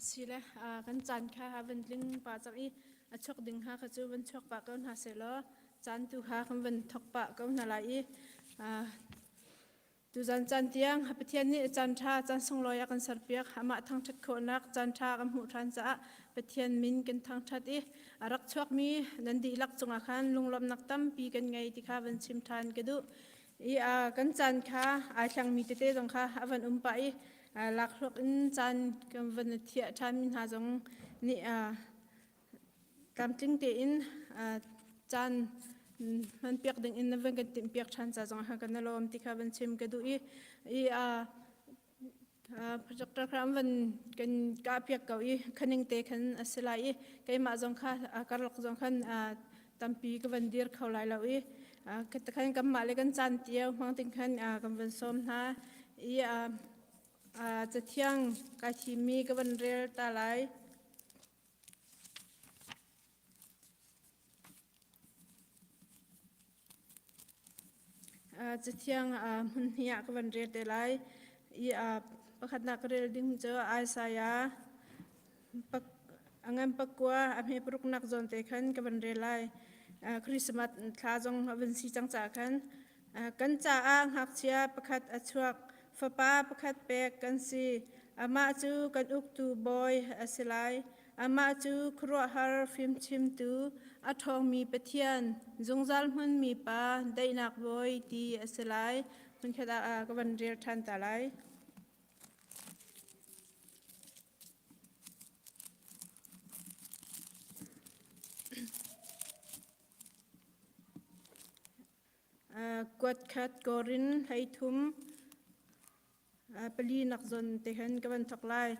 Asile kan caan kha van tling pah cang i a chuak ding kha kha cu van chuak pah ko hna sehlaw caan tu kha kan van thok pah ko hna lai i tuzan caan tiang Pathian nih caan ṭha caan sunglawi a kan serpiak. Amah thangṭhat khawhnak caan ṭha kan hmuh ṭhan caah Pathian min kan thangṭhat i a rak chuakmi nan dihlak cungah khan lunglawmhnak tampi kan ngei ti kha van chim ṭhan ka duh. I kan caan kha ai thlengmi tete zong kha a van um pah i lakhruak in caan kan van thiah ṭhanmi hna zong nih tlamtling tein caan hmanpiak ding in na van kan timhpiak ṭhan ca zong ah kan i lawm ti kha van chim ka duh i i projector kha an van kan kahpiak ko i khaning te khan a si lai i keimah zong kha karlak zong khan tampi ka van dir kho lai lo i khan kanmah le kan caan cio hmang ting khan kan van sawm hna i cathiang kai thimmi ka van rel ta lai. Cathiang hmun hnih ah ka van rel te lai. I pakhatnak ka rel ding cu Isaiah a ngan pakua a hme paruknak zawn te khan ka van rel lai. Christmas thla zong a van si cang caah khan kan caah ngakchia pakhat a chuak, fapa pakhat pek kan si. Amah cu kan uktu bawi a si lai. Amah cu khuaruahhar fimchimtu, a ṭhawngmi Pathian, zungzal hmunmi Pa, daihnak Bawi ti a si lai. Hmunkhat ah ka van rel ṭhan ta lai. Kuatkhat Korin 13 pali nak zawn te hin ka van thawk lai.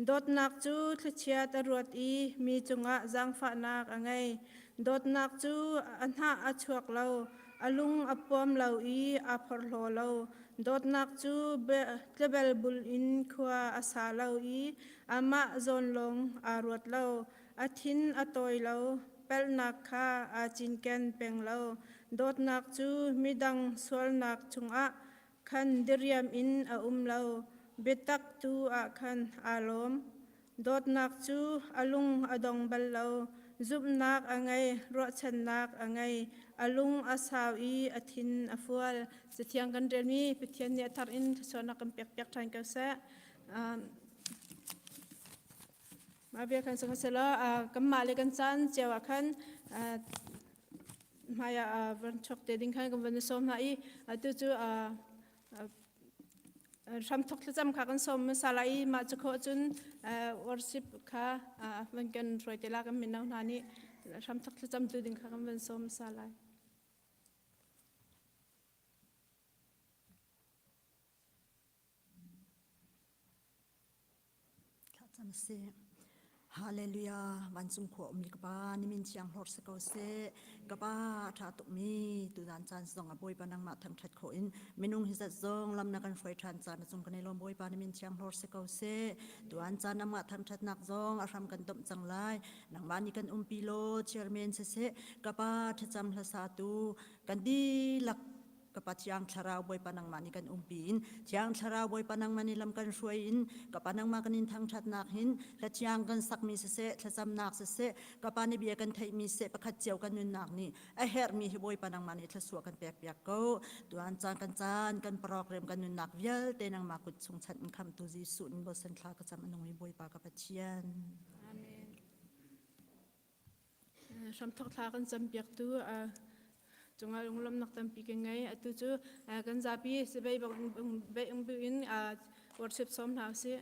Dawtnak cu thlichiat a ruat i mi cungah zaangfahnak a ngei. Dawtnak cu a hnah a chuak lo, a lung a puam lo i aa phorhlaw lo. Dawtnak cu tlabel bul in khua a sa lo i amah zawn lawng aa ruat lo. A thin a tawi lo, palhnak kha aa cinken peng lo. Dawtnak cu midang sualnak cungah khan diriam in a um lo, biatak tu ah khan aa lawm. Dawtnak cu a lung a dong bal lo, zumhnak a ngei, ruahchannak a ngei, a lung a sau i a thin a fual. Cathiang kan relmi Pathian nih a thar in thluachuahnak kan pekpiak ṭhan ko seh. Mah bia khan sihmanhsehlaw kanmah le kan caan cio ah khan hmaiah van chuak te ding khan kan van i sawm hna i atu cu hramthok thlacam kha kan sawm hmasa lai i mah cu khawh cun worship kha van kan hruai te la kan mino hna nih hramthok thlacam tu ding kha kan van sawm hmasa lai. Thlacam sih. Hallelujah. Vancung khua ummi ka Pa, ni min thiang hlor si ko seh. Ka Pa, a ṭha tukmi tuzan caan zong a Bawipa nangmah thangṭhat khawh in minung hi zat zong lam na kan hruai ṭhan caan a cung kan i lawm Bawipa ni min thiang hlor si ko seh. Tuan caan nangmah thangṭhatnak zong a hram kan domh cang lai. Nangmah nih kan umpi law chairman siseh, ka Pa thlacam hlasa tu kan dihlak Kapa Thiang Thlarau Bawipa nangmah nih kan umpi in Thiang Thlarau Bawipa nangmah nih lam kan hruai in Kapa nangmah kan in thangṭhatnak hin hla thiang kan sakmi siseh thlacamnak siseh Kapa nih bia kan theihmi siseh pakhat cio kan nunnak nih a herhmi hi Bawipa nangmah nih thluachuah kan pekpiak ko tuan caan kan caan kan program kan nunnak vialte nangmah kut chung chanh in khamtu Jesuh in bosan thla ka cam a nungmi Bawipa ka Pathian. Amen. Hramthok thla kan campiaktu cungah lunglawmhnak tampi kan ngei. Atu cu kan zapi sibei bang in worship sawm hna usih.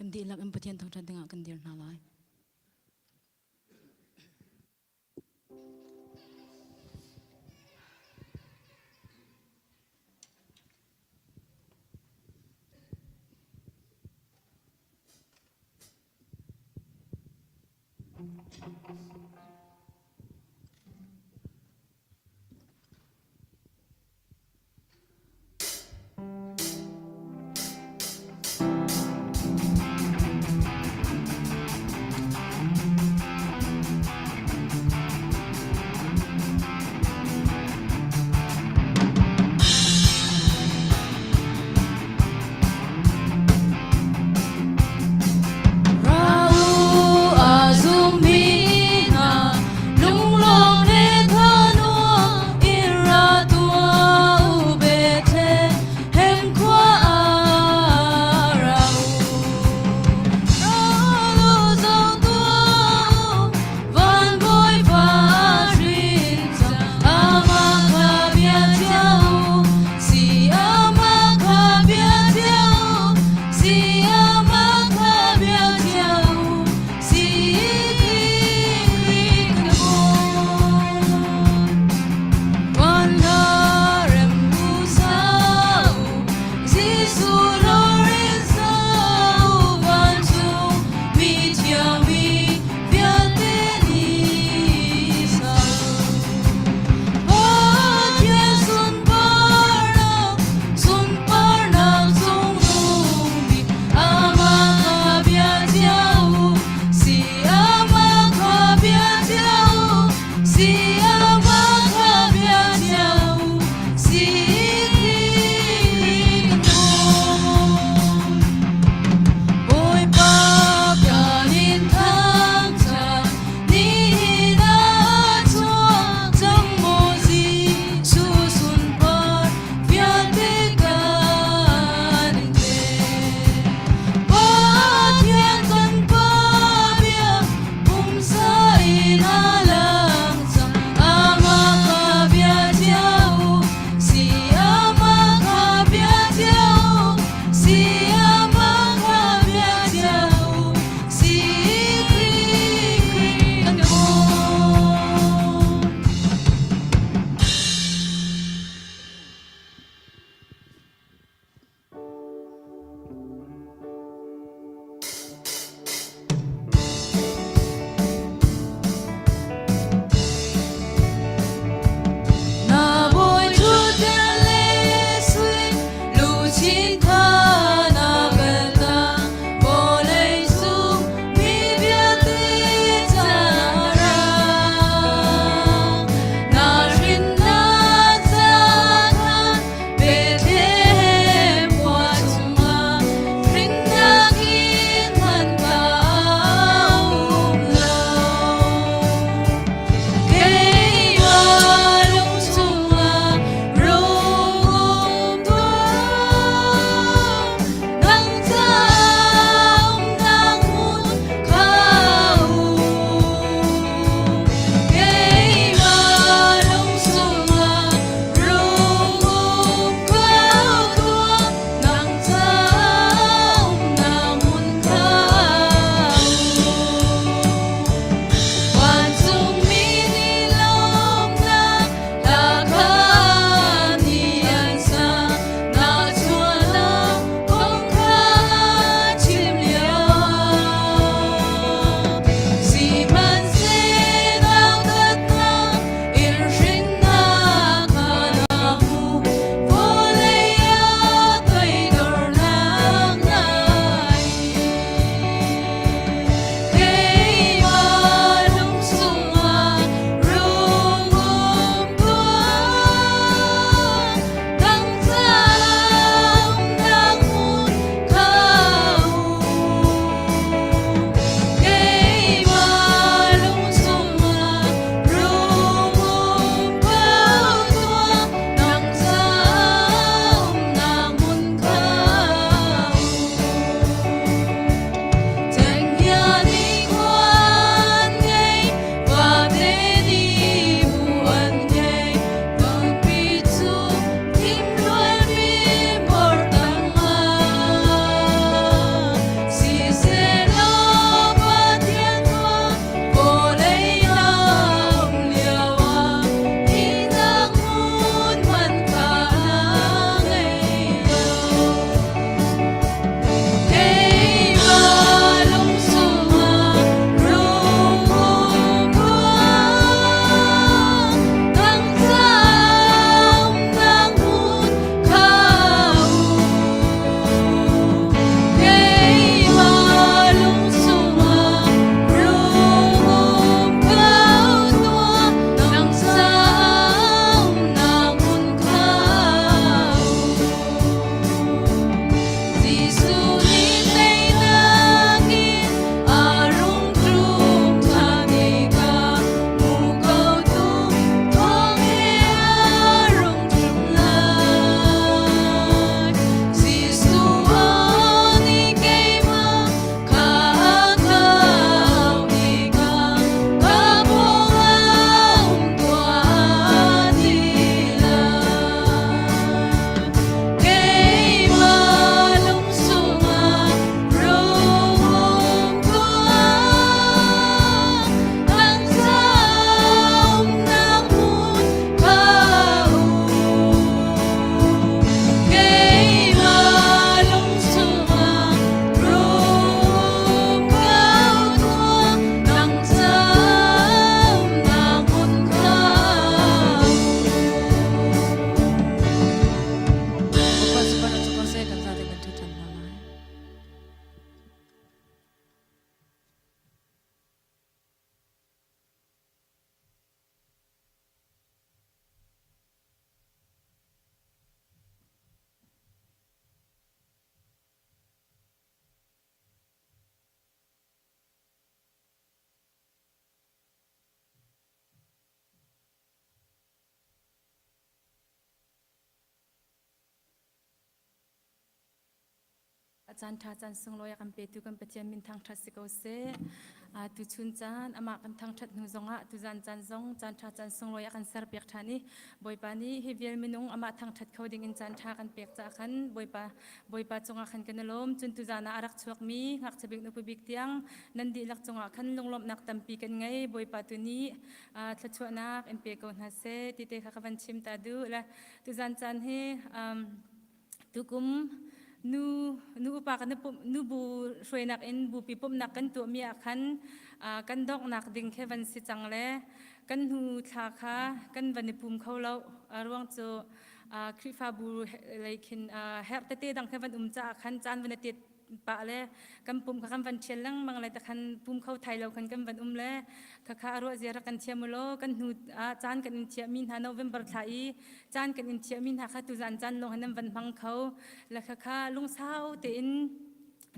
Kan dihlak in Pathian thangṭhat dingah kan dir hna lai. Caan ṭha caan sunglawi a kan petu kan Pathian min thangṭhat si ko seh. Tuchun caan amah kan thangṭhat hnu zongah tuzan caan zong caan ṭha caan sunglawi a kan serpiak ṭhan i Bawipa nih hi vial minung amah thangṭhat kho dingin caan ṭha kan pek caah khan Bawipa Bawipa cungah khan kan i lawm. Cun tuzan ah a rak chuakmi ngakchia bik nupi bik tiang nan dihlak cungah khan lunglawmhnak tampi kan ngei. Bawipa tu nih thluachuahnak in pe ko hna seh ti te kha ka van chim ta duh. Le tuzan caan hi Tukum nu nu upa kan nu bu hruainak in bupi pumhnak kan tuahmi ah khan kan donghnak ding khi van si cang le kan hnu thla kha kan van i pum kho lo. Ruang cu Khrihfabu lei khin herh tete dang khi van um caah khan caan van i tet pah le kan pum kha kan van ṭhial lengmang le takhan pum kho thai lo khan kan van um le khakha a ruah zia rak kan thiam u law kan hnu ah caan kan in thiahmi hna November thla i caan kan in thiahmi hna kha tuzan caan lawng hin nan van hmang kho le khakha lungsau tein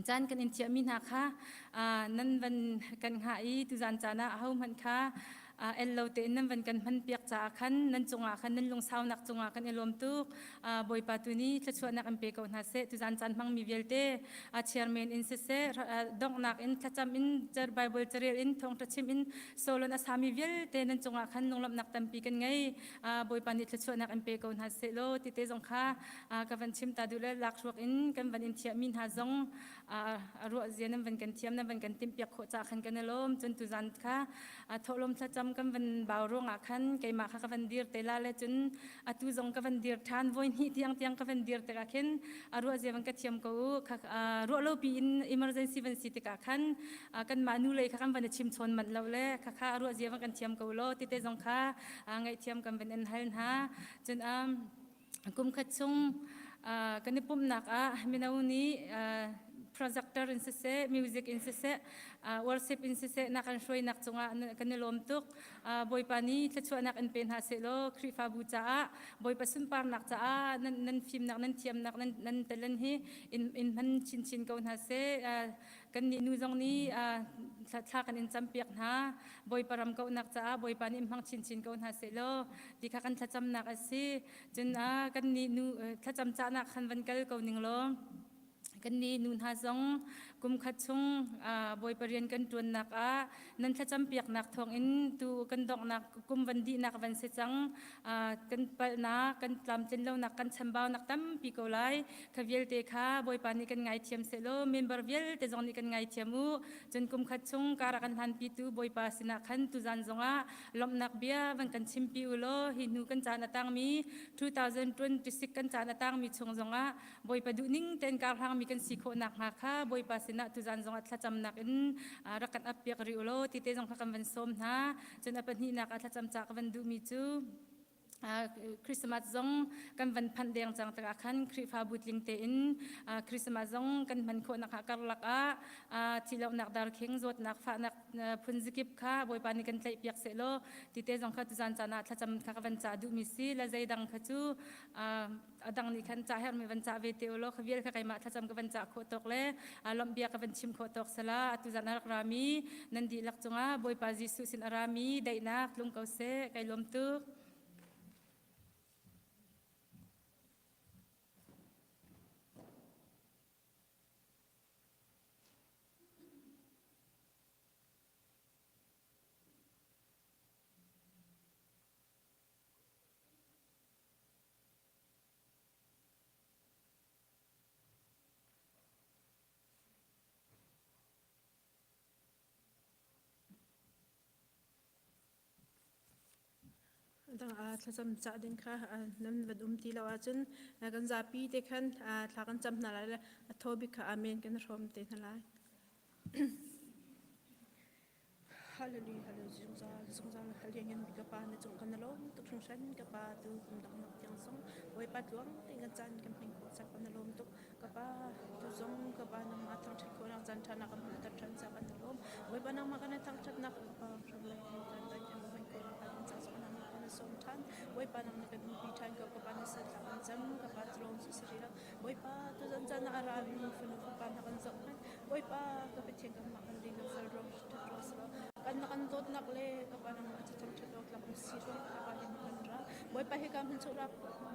caan kan in thiahmi hna kha nan van kan hngah i tuzan caan ah ahohmanh kha el lo tein nan van kan hman piak caah khan nan cungah khan nan lungsaunak cungah kan i lawm tuk. Bawipa tu nih thluachuahnak in pe ko hna seh. Tuzan caan hmangmi vialte chairman in siseh donghnak in thlacam in Bible carel in thawngṭha chim in solon a sami vialte nan cungah khan lunglawmhnak tampi kan ngei. Bawipa nih thluachuahnak in pe ko hna seh law ti te zong kha ka van chim ta duh le lakhruak in kan van in thiahmi hna zong a ruah zia nan van kan thiam nan van kan timhpiak khawh caah khan kan i lawm. Cun tuzan kha thawhlawm thlacam kan van bau ruangah khan keimah kha ka van dir te la le cun atu zong ka van dir ṭhan voi hnih tiang tiang ka van dir tikah khin a ruah zia van ka thiam ko u. Ruah lo pi in emergency van si tikah khan kanmah nu lei kha kan van i chim chawn manh lo le kha kha a ruah zia van kan thiam ko law tite zong kha ngaihthiam kan van in hal hna. Cun kum khat chung kan i pumhnak ah mino nih projector in siseh, music in siseh, worship in siseh na kan hruainak cungah kan i lawm tuk. Bawipa nih thluachuahnak in pe hna sehlaw Khrihfabu caah Bawipa sunparnak caah nan fimnak, nan thiamnak, nan talent hi in hman chinchin ko hna seh. Kannih nu zong nih thla kan in campiak hna. Bawipa ram kauhnak caah Bawipa nih in hmang chinchin ko hna sehlaw ti kha kan thlacamnak a si. Cun kannih nu thlacam cahnak khan van kal ko ning law kannih nu hna zong kum khat chung Bawipa rian kan ṭuannak ah nan thlacam piaknak thawngin tu kan donghnak kum van dihnak van si cang. Kan palhnak, kan tlamtlin lonak, kan chambaunak tampi ko lai. Kha vialte kha Bawipa nih kan ngaithiam sehlaw member vialte zong nih kan ngaithiam u. Cun kum khat chung kar a kan hlanpitu Bawipa sinah khan tuzan zongah lawmhnak bia van kan chimpi u law hi hnu kan caan a tangmi 2026 kan caan a tangmi chung zongah Bawipa duhning tein kar hlangmi kan si khawh nakhnga kha Bawipa sinah tuzan zongah thlacamnak in rak kan ap piak rih u law ti te zong kha kan van sawm hna. Cun a pahnihnak ah thlacam ca ka van duhmi cu Christmas zong kan van phanh deng cang tikah khan Khrihfabu tling tein Christmas zong kan hman khawh nakhnga karlak ah thihlohnak darkhing zawtnak fahnak phun zikip kha Bawipa nih kan tlaihpiak sehlaw ti te zong kha tuzan caan ah thlacam kha ka van cah duhmi si la zeidang kha cu a dang nih khan cah herhmi van cah ve te u law kha vial kha keimah thlacam ka van cah khawh tawk le lawmh bia ka van chim khawh tawk sala atu zan a rak rami nan dihlak cungah Bawipa Jesuh sin a rami daihnak tlung ko seh. Kai lawm tuk. Dang thlacam cah ding kha nan van um ti lo ahcun kan zapi te khan thla kan cam hna lai le a thaw bik kha amen kan hrawm te hna lai. Hallelujah, hallelujah, zungzal, zungzal, hallelujah, ngan ka pa na cung kan lawm tuk hringhran ka pa tu kum dang nak tiang zong Bawipa tluang tein kan caan kan hmang khawh cak kan lawm tuk ka pa tu zong ka pa nangmah thangṭhat khawhnak caan ṭha na kan hmuhter ṭhan cak kan lawm Bawipa nangmah kan thangṭhatnak ka pa hram kan kan kan hmang khawhnak kan ca zong nangmah kan sawm ṭhan Bawipa nang na kan umpi ṭhan ko ka pa na sal thla kan cam ka pa tlawm su sari lo Bawipa tu zan caan ah a ra mi fanu fapa na kan zoh hmanh Bawipa ka Pathian kan mah kan ding kan sal ruang ṭhat ruang si lo kan na kan dawtnak le ka pa nangmah cu thangṭhat awk tlak na si ruang ka pa hin kan ra Bawipa hi ka hmun chung ra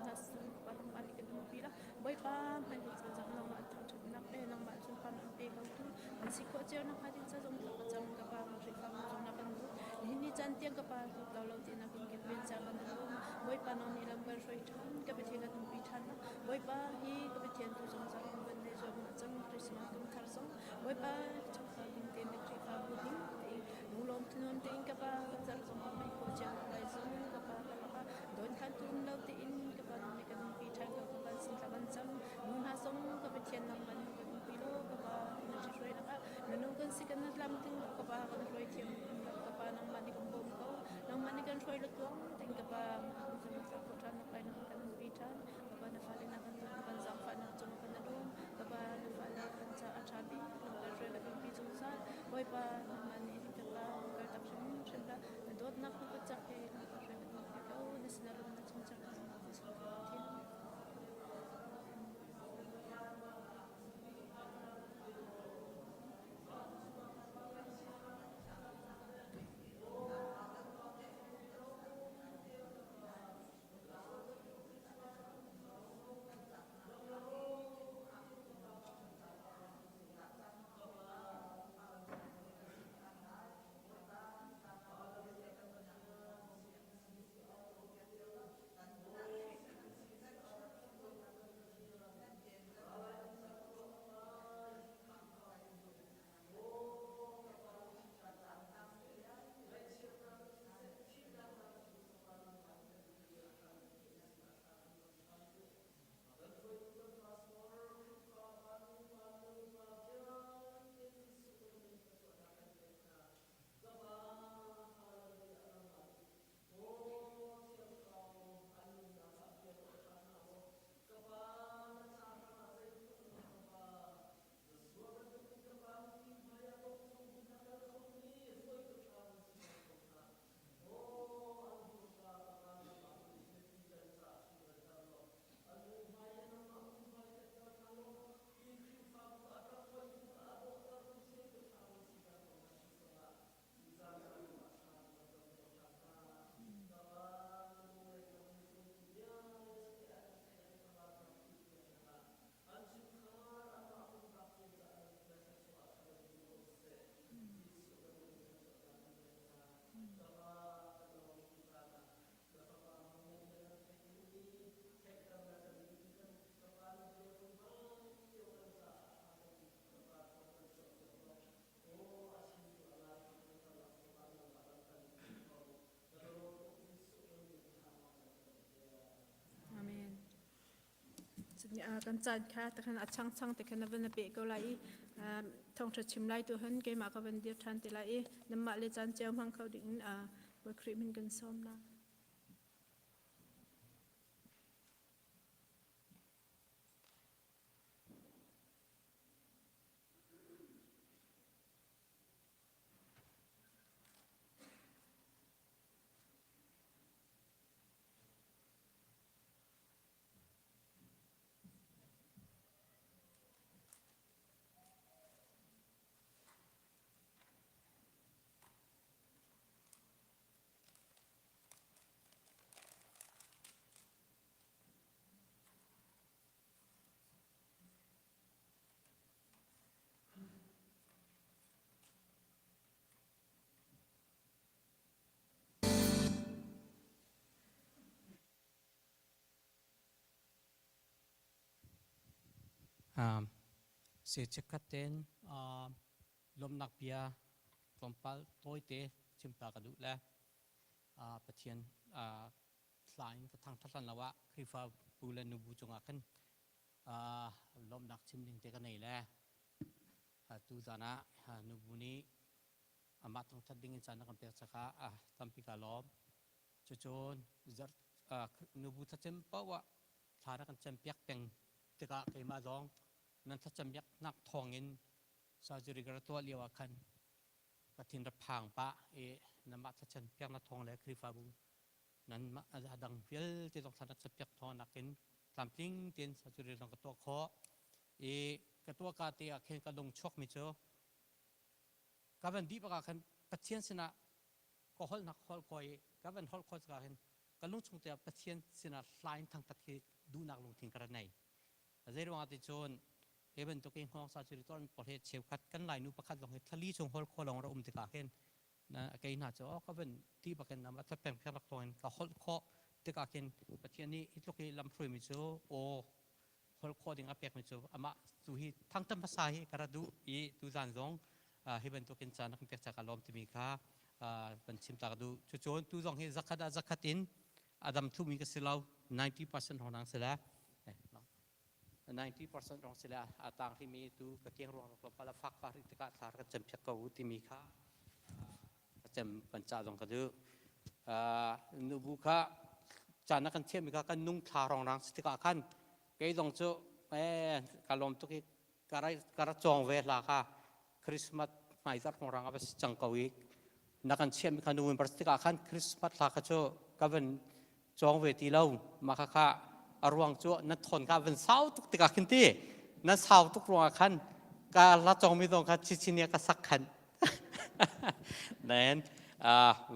na su ka pa nangmah nih kan umpi la Bawipa hmai hnu caan nangmah thangṭhatnak le nangmah. Bawipa na pe ko tu kan si khawh cio nakhnga ding ca zong thla ka cam. Ka Pa, kan Khrihfabu cung na kan dawt. Nihin ni caan tiang ka Pa tluk lo ti na kan kilven ca kan lawm. Bawipa nang nih lam kan hruai ṭhan. Ka Pathian kan umpi ṭhan. Bawipa hi ka Pathian tu zungzal kan van nei zuam cang. Christmas kum thar zong Bawipa chungkhar ding tein le Khrihfabu ding tein lunglawm thanuam tein ka Pa kan zarh zong kan hman khawh cio lai zong ka Pa ka lakah dawn khan tu um lo tein ka Pa nang nih kan umpi ṭhan ko ka Pa sin thla kan cam. Nu hna zong ka Pathian nangmah nih kan umpi law ka Pa na ṭhihruainak ah minung kan si kan tlamtling lo ka Pa kan hruai thiam lo ka Pa nangmah nih kan bawm ko nangmah nih kan hruai lo tuang tein ka Pa kan tlak khawh ṭhan nak lai na kan umpi ṭhan ka Pa na fale na kan dawt na kan zaangfahnak cung kan lawm ka Pa na fale kan caah a ṭha bik lam kan hruai kan umpi zungzal Bawipa nangmah nih ka Pa kal tak hrimhrim hlah na dawtnak na kut cak he na kan hruai kan umpi ko na sinah lawmnak chung cak Pathian. Amen. Kan caan kha takhan a changchang te khan na van na pe ko lai i thawngṭha chim lai tu han keimah ka van dir ṭhan te lai i nanmah le caan cio hmang kho ding in Bawi Khrih min kan sawm na. Se chikkhat ten lawmnak bia tlawmpal tawite chimta ka duh le Pathian thla in ka thangṭhat hlan lo ah Khrihfabu le nubu cungah khan lawmhnak chim ding te ka nei le tuzan ah nubu nih amah thangṭhat ding in caan na kan pek cakah tampi ka lawm. Cucun nubu thlacam paoh ah thla na kan campiak peng tikah keimah zong nan thlacam nak thawngin surgery ka ra tuah lio ah khan ka thin ra phang pah i namah thlacam piak na thawng le Khrihfabu nan a dang vialte zong thla na campiak thawng nakin tlamtling tein surgery zong ka tuah khawh i ka tuah ka te ah khin ka lung chuak mi cu ka van dih bak ah khan Pathian sinah ka holhnak holh ko i ka van holh khawh tikah hin ka lung chung te ah Pathian sinah hla in thangthat khi duhnak lungthin ka ra nei. Zei ruangah ti cun Hi bantuk in hngawng surgery tuah mi pawl hi cheukhat kan Lainu pakhat zong hi thlali chung hol kho lawng ra um tikah hin na kei hna cu ka van ti bakin nama thlat peng peng rak in ka holh khawh tikah khin Pathian nih hi tluk hi lamhruai mi cu aw holh khawh ding a pek mi cu amah tu hi thangtam hmasa hi ka ra duh i tuzan zong hi bantukin caan a kan pek ca ka lawm timi kha van chim ta ka duh. Cucun tu zong hi zakhat ah zakhat in a dam thlumi ka si lo, 90% hong nang si le 90% rong si le a tang rimi tu ka keng ruang tlawmpal pala fak pa ri tikah thlar kan cem phiak ko timi kha ka cem kan ca zong ka duh. Nubu kha caan a kan thiammi kha kan nung thla rong rang si tikah khan kei zong cu ka lawm tuk i ka ra cawng ve hla kha Christmas hmaizarh hrawng a va si cang ko i na kan chiahmi kha November tikah khan Christmas thla kha cu ka van cawng ve ti lo. Mah kha kha a ruang cu na thawn kha van sau tuk tikah khin ti na sau tuk ruangah khan ka la cawngmi zong kha chichinia ka sak khan then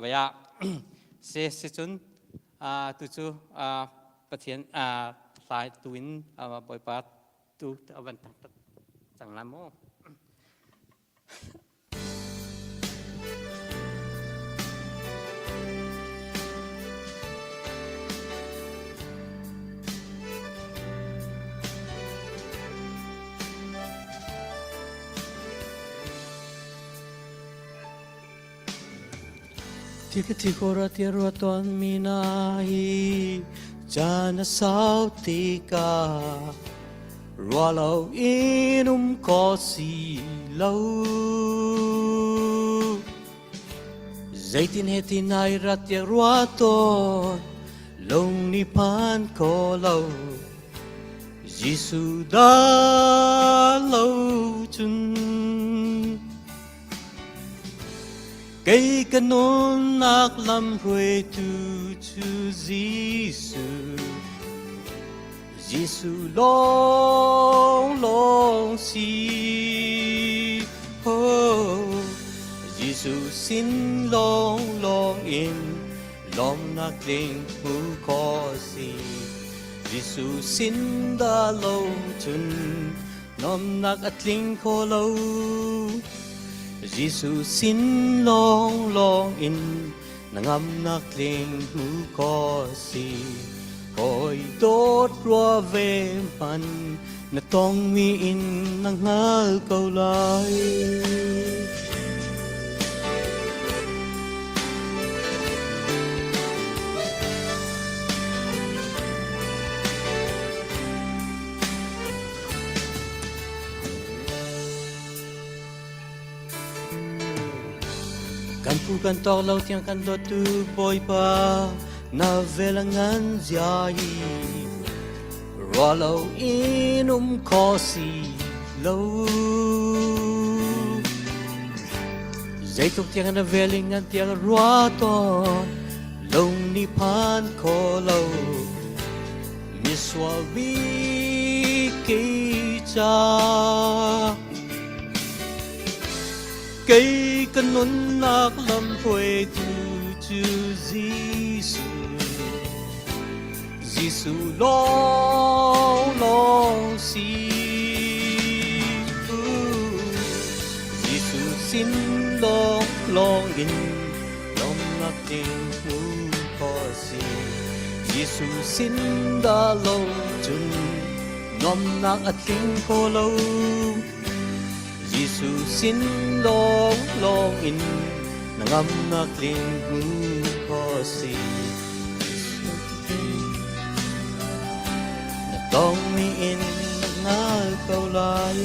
vaya si si cun tu cu Pathian hlai tu in Bawipa tu a van thangṭhat cang la mu. Tikora tia rua ton mi na hi caan a sau tikah rua lo in um ko si lo. Zeitin he ti nai rat tiah rua tawn lung ni phan ko lo. Jesuh dah lo cun Kei ka nunnak lam hruaitu cu Jesuh, Jesuh lawng lawng si. Oh, Jesuh sin lawng lawng in lawmnak tling hmu khawh si. Jesuh sin dah lo cun Nuamnak a tling kho lo. Jesuh sin lawnglawng in na ngamnak tling hmu ko si. Hawi dawt rua ve hman na tongmi in na hngal ko lai. Kan phu kan tawk lo tiang kan dawttu Bawipa na vel a ngan zia hi ruah lo in um kho si lo. Zeitluk tiang na vel in ngan tiang ruah tawn lung nih phan kho lo. Misual bik kei ca kei ka nunnak lam hruaitu cu Jesuh Jesuh lawng lawng si. Jesuh sin lawng lawng in lawmnak ding hmu khawh si. Jesuh sin dah lo cun nuamhnak a tling kho lo. Jesuh sin lawng lawng in na ngamnak tling hmu khawh si. Na tongmi in ngal ko lai.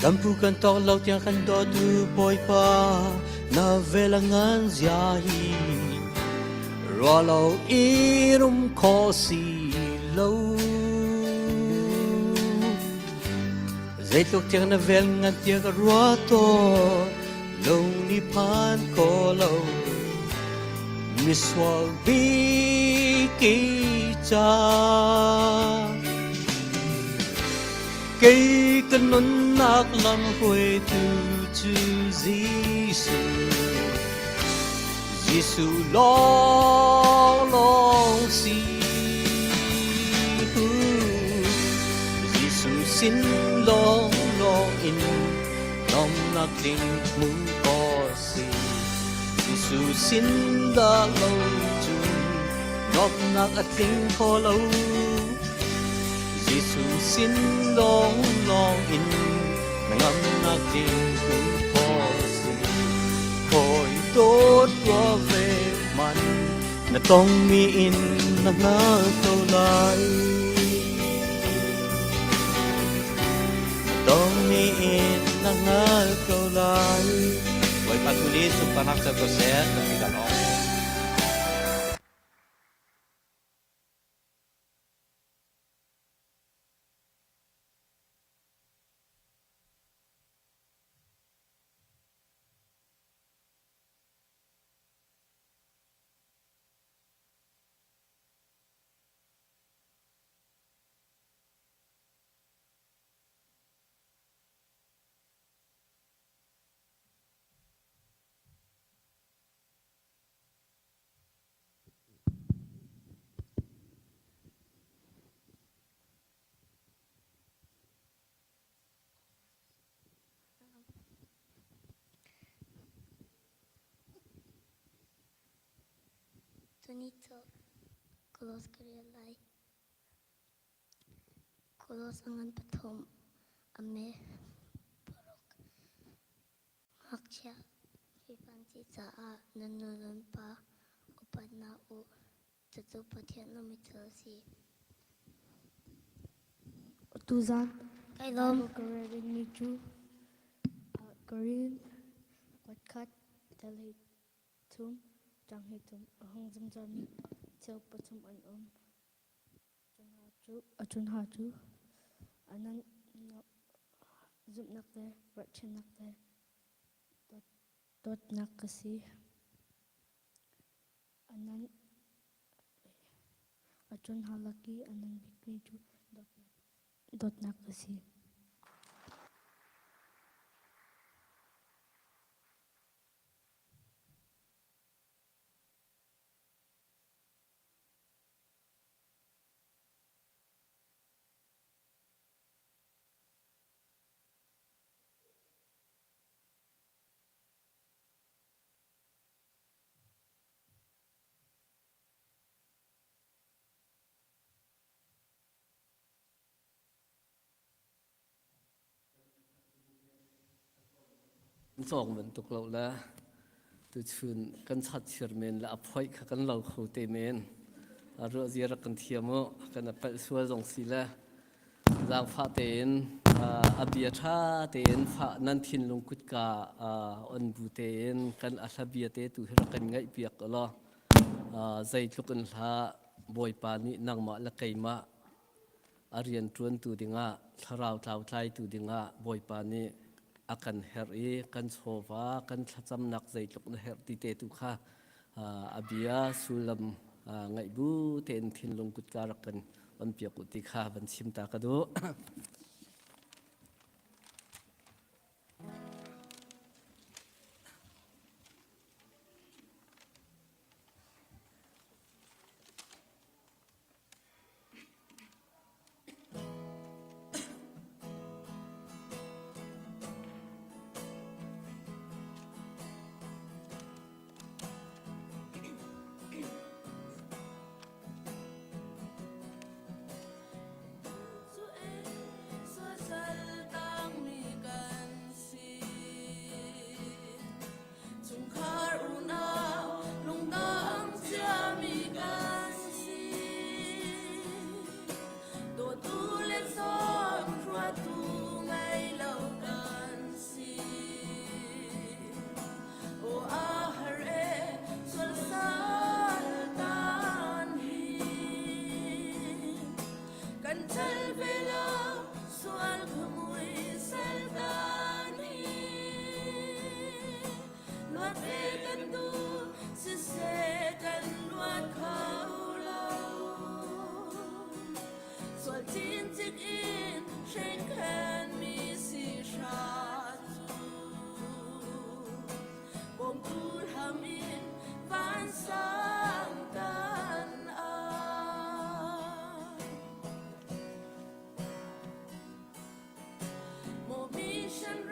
Kan phu kan tawk lo tiang kan dawtu Bawipa. Na vel ngan zia hi Rua lo i rum kho si lo Zeitluk tiang na vel ngan tia ka rua to Lo ni phan ko lo Misual bik i ca Kei ka nunnak lam hruaitu cu Jesuh. Jesuh lawnglawng si. Jesuh sin lawnglawng in lawmnak tling hmu ko si. Jesuh sin dah lo cun lawmhnak a tling kho lo. Jesuh sin lawnglawng in na ngamnak ding hmu khawh si. Hawi dawt rua ve man na tongmi in na hngal ko lai. Na tongmi in na hngal ko lai. Bawipa tu nih sunparnak co ko seh, kan ti dah lawng. Tuni cu Kolos ka rial lai. Kolos a ngan pathum, a me paruk. Ngakchia rifanci caah nan nu nan pa upat hna u. Cucu Pathian lawmmi thil a si. Tuzaan Kai lawm. Bible ka rel dingmi cu Korin kuatkhat tel hi thum, ṭang hi thum a hung zungzalmi thil pathum an um. A cun hna cu nan zumhnak le ruahchannak le dawtnak ka si. A cun hna lak i a nung bikmi cu dawtnak a si. Cawng bantuk lo le tuchun kan chatchir men le a phoih kha kan lo kho te men. A ruah zia rak kan thiam u. Kan a palh sual zong si le zaangfah tein a bia ṭha tein fah nan thinlung kutka on bu tein kan a hla bia te tu hi rak kan ngaih piak law zeitluk in hla Bawipa nih nangmah le keimah a rian ṭuantu dingah thlarau tlautlaitu dingah Bawipa nih a kan herh i kan chawva kan thlacamnak zeitluk na herh ti te tu kha a bia sullam ngaih bu tein thinlung kutka rak kan on piak u ti kha van chim ta ka duh.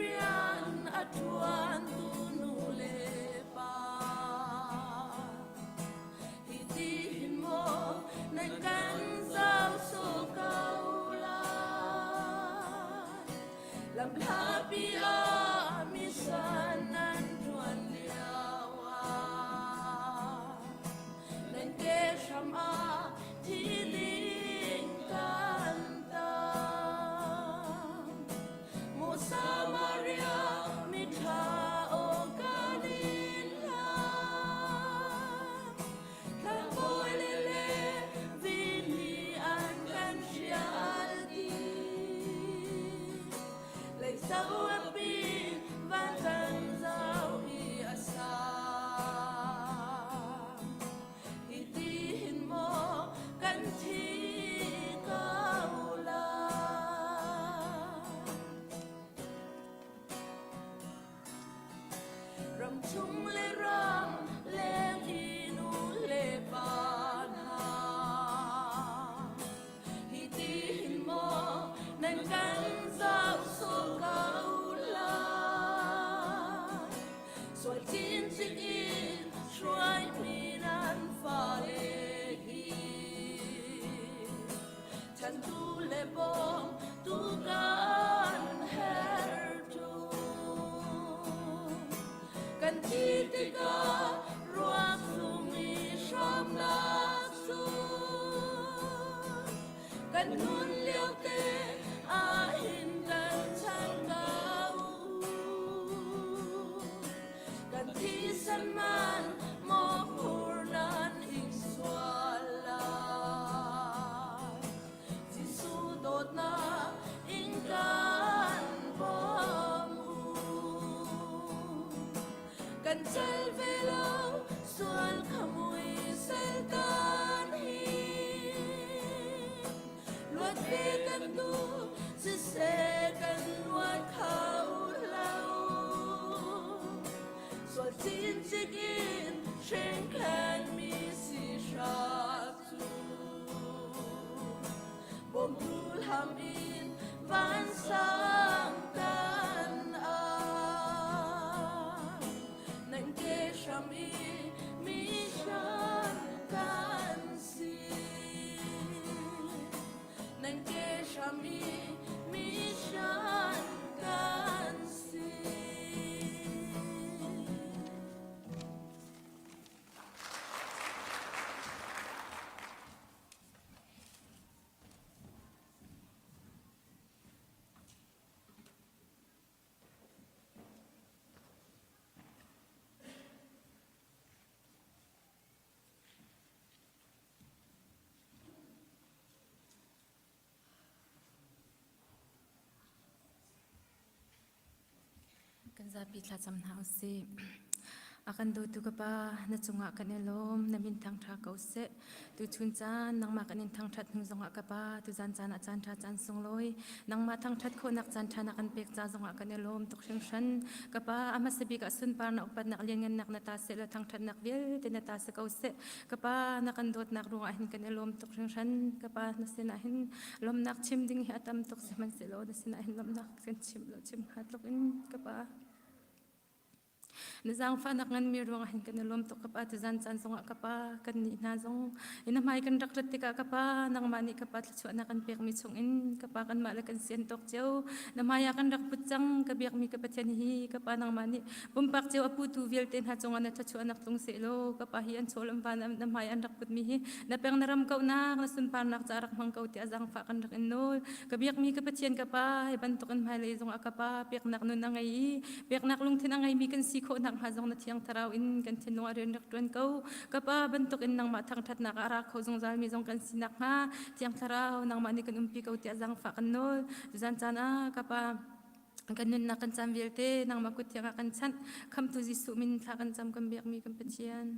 Rian a ṭuan tu nu le pa. Hi ti hin maw nan kan zau sawh ko lai? Lamhlapi ah mission nan ṭuan lio ah nan ke hram ah thi ding kan tang. Maw Samaria miṭha aw kan in hlam. Tlangbawi le Levi nih an kan hrial dih. Leitho a pi van kan zau i a sang. Hi ti hin maw kan thi ko lai? Ram chung le ram leng i nu le pa hna. Hi ti hin maw nan kan zoh sawh ko lai? Sual cincin in hruaimi nan fale hi chantu le bawm tu kan herh ṭung. Kan thi tikah ruak sung i hramnak sun kan nun lio te ahhin kan chan ko. Kan thisen man maw phur nan ing sual lai. Jesuh dawtnak in kan bawm u. Kan cel ve lo sual kha mui sel tan hi. Luat ve kan duh siseh kan luat kho lo. Sual cincik in hringkhen mi si hrat cu. Bawmtu hlam in vansang kan ai. Nan ke hram i mi hran kan si. Nan ke hram i mi hran kan si. Kan zapi thlacam hna u sih. A kan dawtu ka Pa, na cungah kan i lawm, na min thangṭha ko seh. Tuchun caan nangmah kan in thangṭhat hnu zongah ka Pa, tuzan caan ah caan ṭha caan sunglawi, nangmah thangṭhat khawhnak caan ṭha na kan pek ca zongah kan i lawm tuk hringhran. Ka Pa, a hmasa bik ah sunparnak upatnak lianngannak na ta seh law thangṭhatnak vialte na ta si ko seh. Ka Pa, na kan dawtnak ruangah hin kan i lawm tuk hringhran. Ka Pa, na sinah hin lawmnak chim ding hi a tam tuk sihmanhsehlaw na sinah hin lawmnak kan chim lo chim hnga tluk in ka Pa. Na zaangfahnak nganmi ruangah hin kan i lawm tuk ka Pa. Tuzan caan zongah ka Pa, kan nih hna zong in na hmai kan rak rat tikah ka Pa, nangmah nih ka Pa thluachuahnak kan pekmi chungin ka Pa kanmah le kan sian tawk cio na hmai ah kan rak put cang ka biakmi ka Pathian hi ka Pa nangmah nih pumpak cio a putu vialte hna cungah na thluachuahnak tlung sehlaw ka Pa hi an chawl an van na hmai an rak putmi hi na peng na ram kauhnak na sunparnak ca rak hmang ko tiah zaangfah kan rak in nawl ka biakmi ka Pathian ka Pa hi bantukin hmailei zongah ka Pa peknak nun a ngei i peknak lungthin a ngeimi kan si khawh nakhnga zong na thiang thlarau in kan thinlung ah rian rak ṭuan ko. Ka Pa bantukin nangmah thangṭhatnak ah a ra kho zungzalmi zong kan si nakhnga thiang thlarau nangmah nih kan umpi ko tiah zaangfah kan nawl. Tuzan caan ah ka Pa kan nunnak kan caan vialte nangmah kut thiang ah kan chanh. Khamhtu Jesuh min thla kan cam kan biakmi kan Pathian.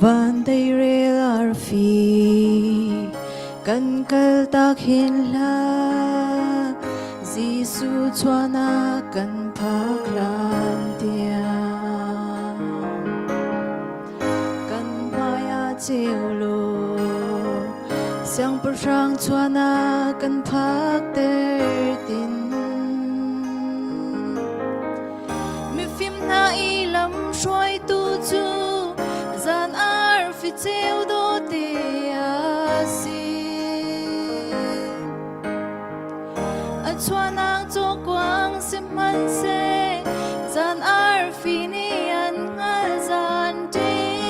Van deirel arfi kan kal tak hin hlah Jesuh chuahnak kan phak hlan tiang kan hmai ah ceu law siangpahrang chuahnak kan phak ter tin Mifim hna i lam hruaitu cu zan arfi ceu dawte a si. A chuahnak cawkuang sihmanhseh zan arfi nih an hngal zan ṭin.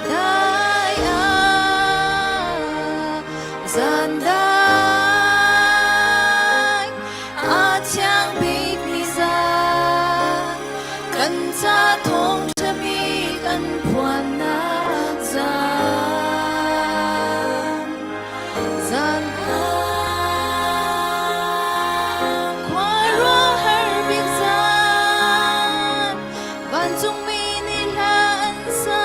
Dai ah zan dai A thiang bikmi zan kan ca thawngṭha bik an phuannak zan zan ah khuaruahhar bik zan vancungmi nih hla an sa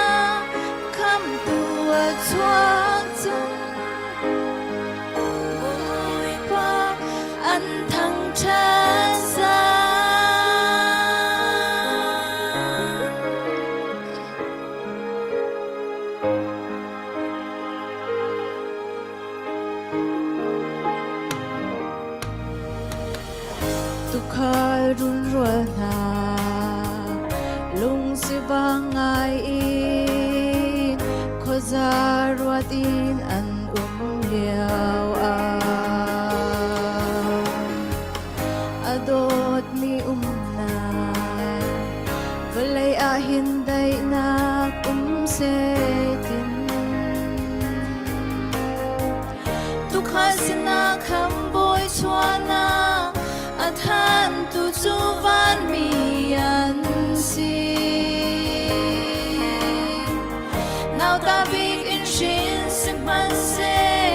khamtu a chuak cang Bawipa an thangṭhat zan. Tuukhal runrual hna lungsivang ngai in khuaza ruat in an um lio ah a dawtmi umnak vawlei ah hin daihnak um seh tin Tuukhal sinah khambawi chuahnak a thantu cu vanmi an si. Nauta bik in hrin sihmanhseh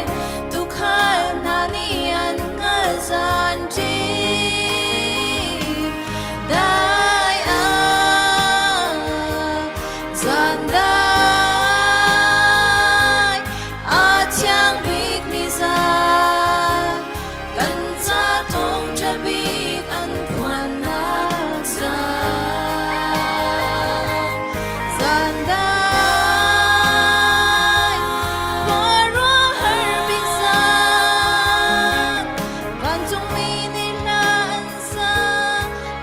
tuukhal hna nih an hngalh zan ṭi. Dai ah zan dai A thiang bikmi zan kan ca thawngṭha bik an phuannak zan. Zan dai khuaruahhar bik zan vancungmi nih hla an sa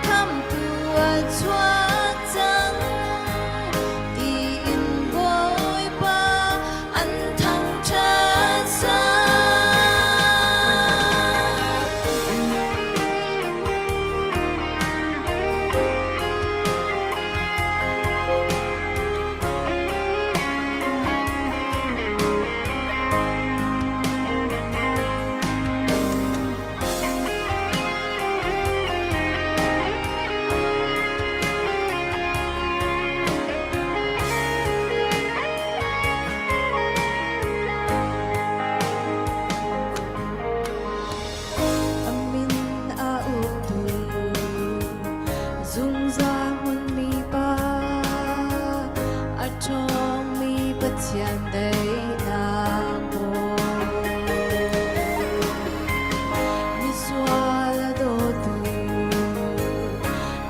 khamtu a chuak cang tiin Bawipa an thangṭhat cang. A min a uktu zungzal hmunmi Pa, a ṭhawngmi Pathian daihnak Bawi. Misual a dawtu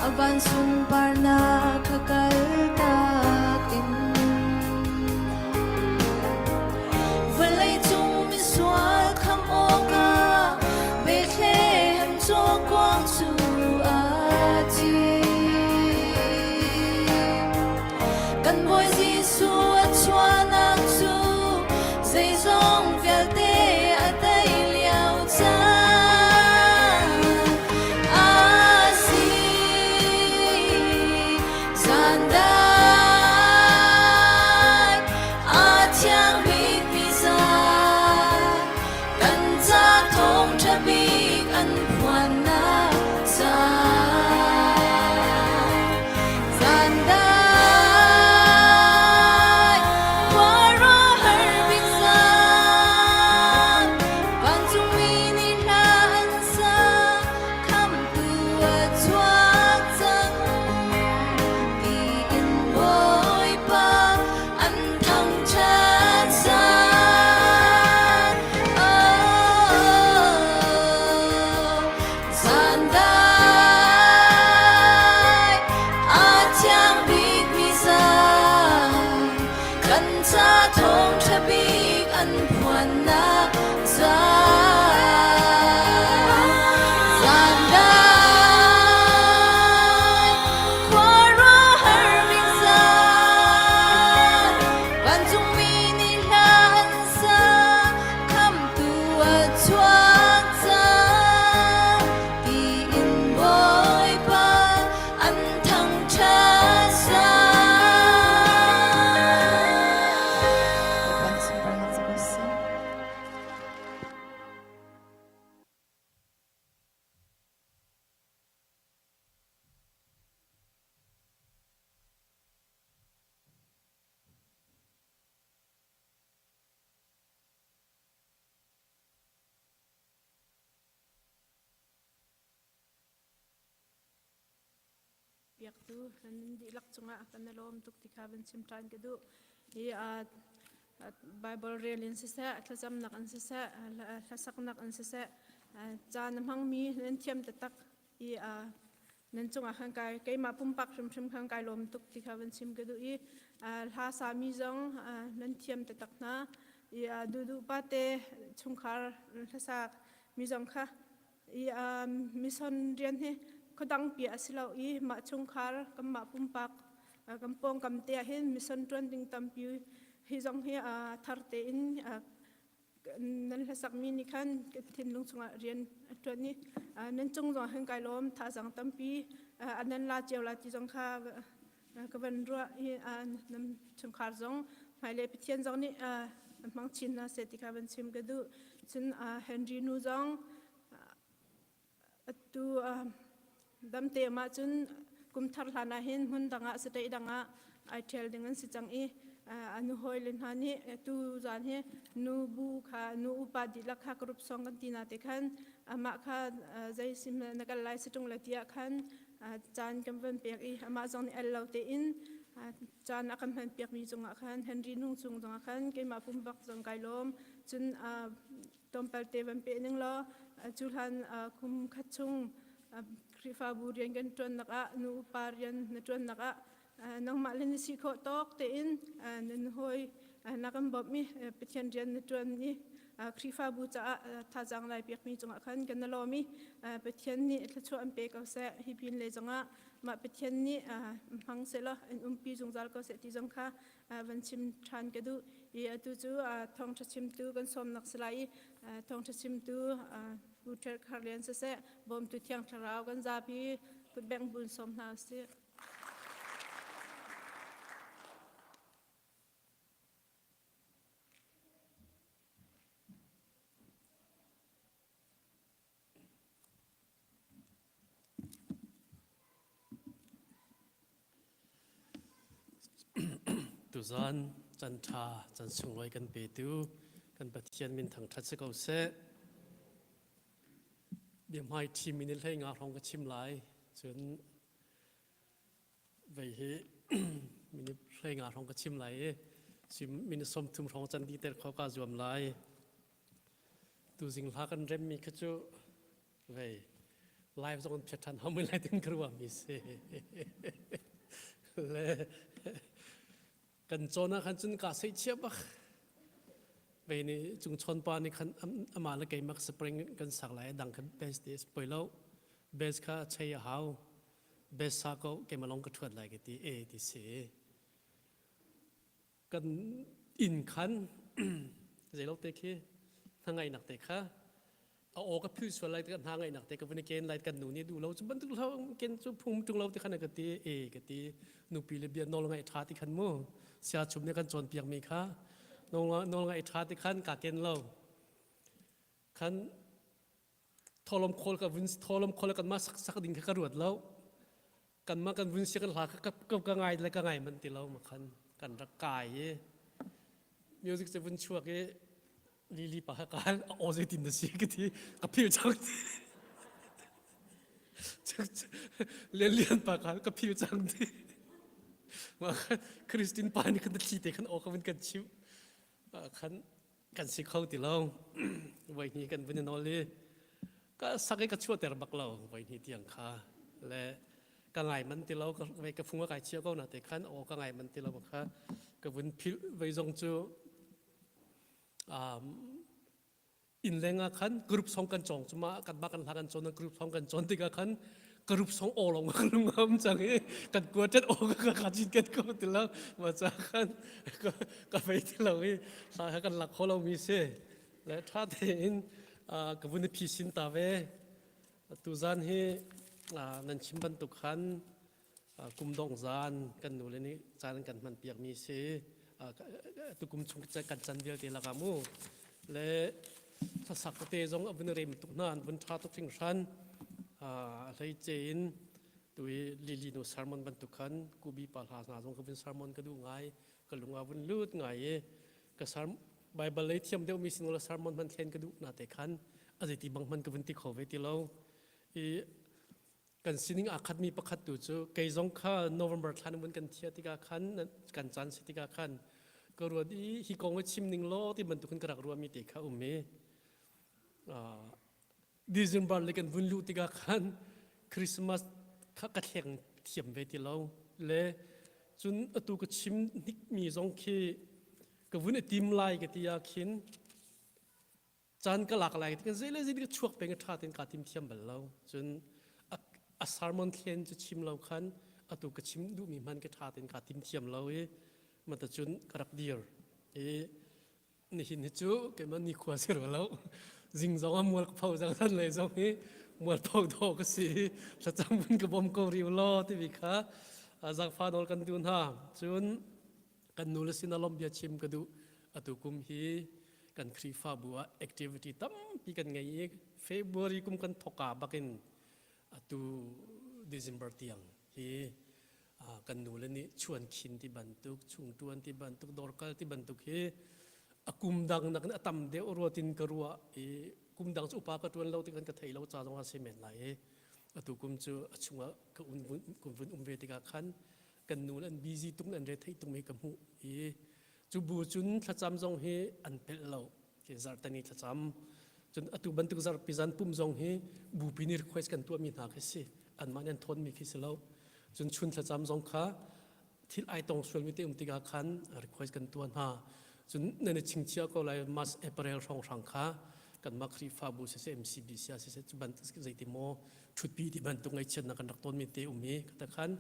a van sunparnak kha kaltak in vawleicung misual khamh awkah Bethlehem cawkuang cu a thi. Kan Bawi Jesuh a chuahnak cu zeizong vialte a tei lio caan a si. Zan dai a thiang bikmi zan kan ca thawngṭha bik an phuannak caan. Zan dai khuaruahhar. piaktu nan dihlak cungah kan i lawm tuk ti kha van chim ṭhan ka duh. Hi Bible rel in siseh, thlacamnak in siseh, hlasaknak in siseh, caan a hmangmi nan thiam taktak i nan cungah khan kai keimah pumpak hrimhrim khan kai lawm tuk ti kha van chim ka duh i hla sami zong nan thiam taktak hna i duhduh pa te chungkhar hlasak mi zong kha i mission rian hi khuadang pi a si lo i mah chungkhar kanmah pumpak kan pawngkam te ah hin mission ṭuan ding tampi hi zong hi thar tein nan hlasakmi nih khan ka thinlung chungah rian a ṭuan i nan cung zong hin kai lawm thazaang tampi nan la cio la ti zong kha ka van ruah i nan chungkhar zong hmailei Pathian zong nih hmang chin hna seh ti kha van chim ka duh cun Henry nu zong atu damte ah cun kum thar hlan ah hin hmun dang ah state dang ah ai ṭhial ding an si cang i a nu hawi le hna nih tu zan hi nu bu kha nu upa dihlak kha group song kan ti na te khan amah kha zei sim na kal lai si ṭung le tiah khan caan kan van pek i amah zong nih el lo tein caan a kan hman piakmi cungah khan Henry Nung cung zongah khan keimah pumpak zong kai lawm cun tlawmpal te van pe ning law cu hlan kum khat chung Khrihfabu rian kan ṭuannak ah nu upa rian na ṭuannak ah nangmah le na si khawh tawk tein nan hawi na kan bawmh i Pathian rian na ṭuan i Khrihfabu caah thazaang lai pekmi cungah khan kan na lawm i Pathian nih thluachuah an pe ko seh. Hi pin le zongah mah Pathian nih hmang sehlaw an umpi zungzal ko seh ti zong kha van chim ṭhan ka duh i atu cu thawngṭha chimtu kan sawmnak si lai i thawngṭha chimtu Pu Ṭher Khar Lian siseh bawmtu Thiang Thlarau kan zapi kutbengh bun sawm hna usih. Tuzan can ṭha can sunglawi kan petu kan Pathian min thangṭhat si ko seh. Biahmai ṭhim in hlei nga hrawng ka chim lai. Cun vei hi minute hlei nga hrawng ka chim lai i minute 30 hrawng can dih ter kho ka zuam lai. Tuzing hla kan remmi kha cu vei live zong an phiat ṭhan hau lai tin ka ruahmi si. Le kan cawn ah khan cun ka sei chia bak. Vei nih cung chawn pa nih khan amah le keimah spring kan sak lai dang khan best te poi lo best kha chei a hau best sa ko keimah long ka ṭhuat lai ka ti e ti si. Kan inn khan zeilo te khi hnangaihnak te kha a aw ka phil sual lai ka hna ngaihnak te ka vun i ken lai kan nu nih duh lo cu bantuk lo ken cu phung tung lo ti khan ka ti e ka ti nupi le bia nawl ngaih tha ti khan mu sia chum nih kan cawn piak mi kha nawl ngaih tha ti khan ka ken lo khan tholom khawl ka vun tholom khawl kan ma sak sak ding kha ka ruat lo kan ma kan vun sia kan hla ka ka ngai le ka ngai man ti lo ma khan kan rak kai i music se vun chuak i lili pa kha kal a aw zeitin na si ka ti ka phil cang ti lian lian pa kha ka phil cang ti ma khan Christine pa nih khan thli te khan aw ka vun kan chim khan kan si kho ti lo voi hnih kan vun i nawl i ka sak i ka chuahter bak lo voi hnih tiang kha le ka ngai man ti lo ka ka fung a kai chia ko na te khan aw ka ngai man ti lo kha ka vun philh voi zong cu um, inn leng ah khan group song kan cawng cuma kan ba kan hla kan cawn group song kan cawn tikah khan group song aw long kan lung am cang i kan quartet aw ka ka chin ket ko ti lo ma cha khan ka fei ti lo i hla kha kan lak kho lo mi si le tha tein ka vun phi sin ta ve tu zan hi nan chim bantuk khan kum dong zan kan nu le nih caan kan hman piak mi si tukum chung kan can vialte lakah mu le hlasak te zong a vun rem tuk hna an vun ṭha tuk hringhran hlei ce in tui lili nu sermon bantuk khan kubi pa hla hna zong ka vun sermon ka duh ngai ka lung a vun lut ngai i ka sermon Bible lei thiam deuh mi sin la sermon hman thlen ka duh na te khan a zeiti bang hman ka vun ti kho ve ti lo i. Kan sining aa khatmi pakhat tu cu kei zong kha November thla na vun kan thiah tikah khan kan caan si tikah khan ka ruat i hi kong hi chim ning law ti bantukin ka rak ruahmi te kha um i December le kan vun luh tikah khan Christmas kha ka thleng thiam ve ti lo le cun atu ka chim hnikmi zong khi ka vun i tim lai ka ti ah khin caan ka lak lai ti zei le zei ka chuak peng ṭha tein kaa tim thiam bal lo cun a sermon thlen cu chim lo khan atu ka chim duhmi hman ka ṭha tein kaa tim thiam lo i mata cun ka rak dir i nihin hi cu keimah nikhua si rua lo zing zong ah mual ka pho zang san lei zong hi mual pho dawh ka si thlacam vun ka bawm ko riu law timi kha zaangfa nawl kan duh hna cun kan nu le sin ah lawmh bia chim ka duh atu kum hi kan Khrihfabu ah activity tampi kan ngei i February kum kan thoka bakin atu December tiang hi kan nu le nih chuan khin ti bantuk chung tuan ti bantuk dawrkal ti bantuk hi a kum dang nakin a tam deuh ruatin ka ruah i kum dang cu upa ka tuan lo ti kan ka thei lo ca zong ah si men lai i atu kum cu a chungah ka un vun um ve tikah khan kan nu le an busy tung an re theih tung hi ka hmuh i cu bu cun thlacam zong hi an pelh lo ke zarhteni thlacam cun atu bantuk zarhpi zan pum zong hi bupi nih request kan tuahmi hna khi si anmah nih an thawnmi khi si lo cun chun thlacam zong kha thil ai tong sualmi te um tikah khan request kan tuah hna cun nan i chingchiah ko lai March April hrawnghrang kha kanmah Khrihfabu siseh MCBC ah siseh cu bantuk zeiti maw ṭhutpi ti bantuk ngaihchiatnak kan rak tawnmi te um i kata khan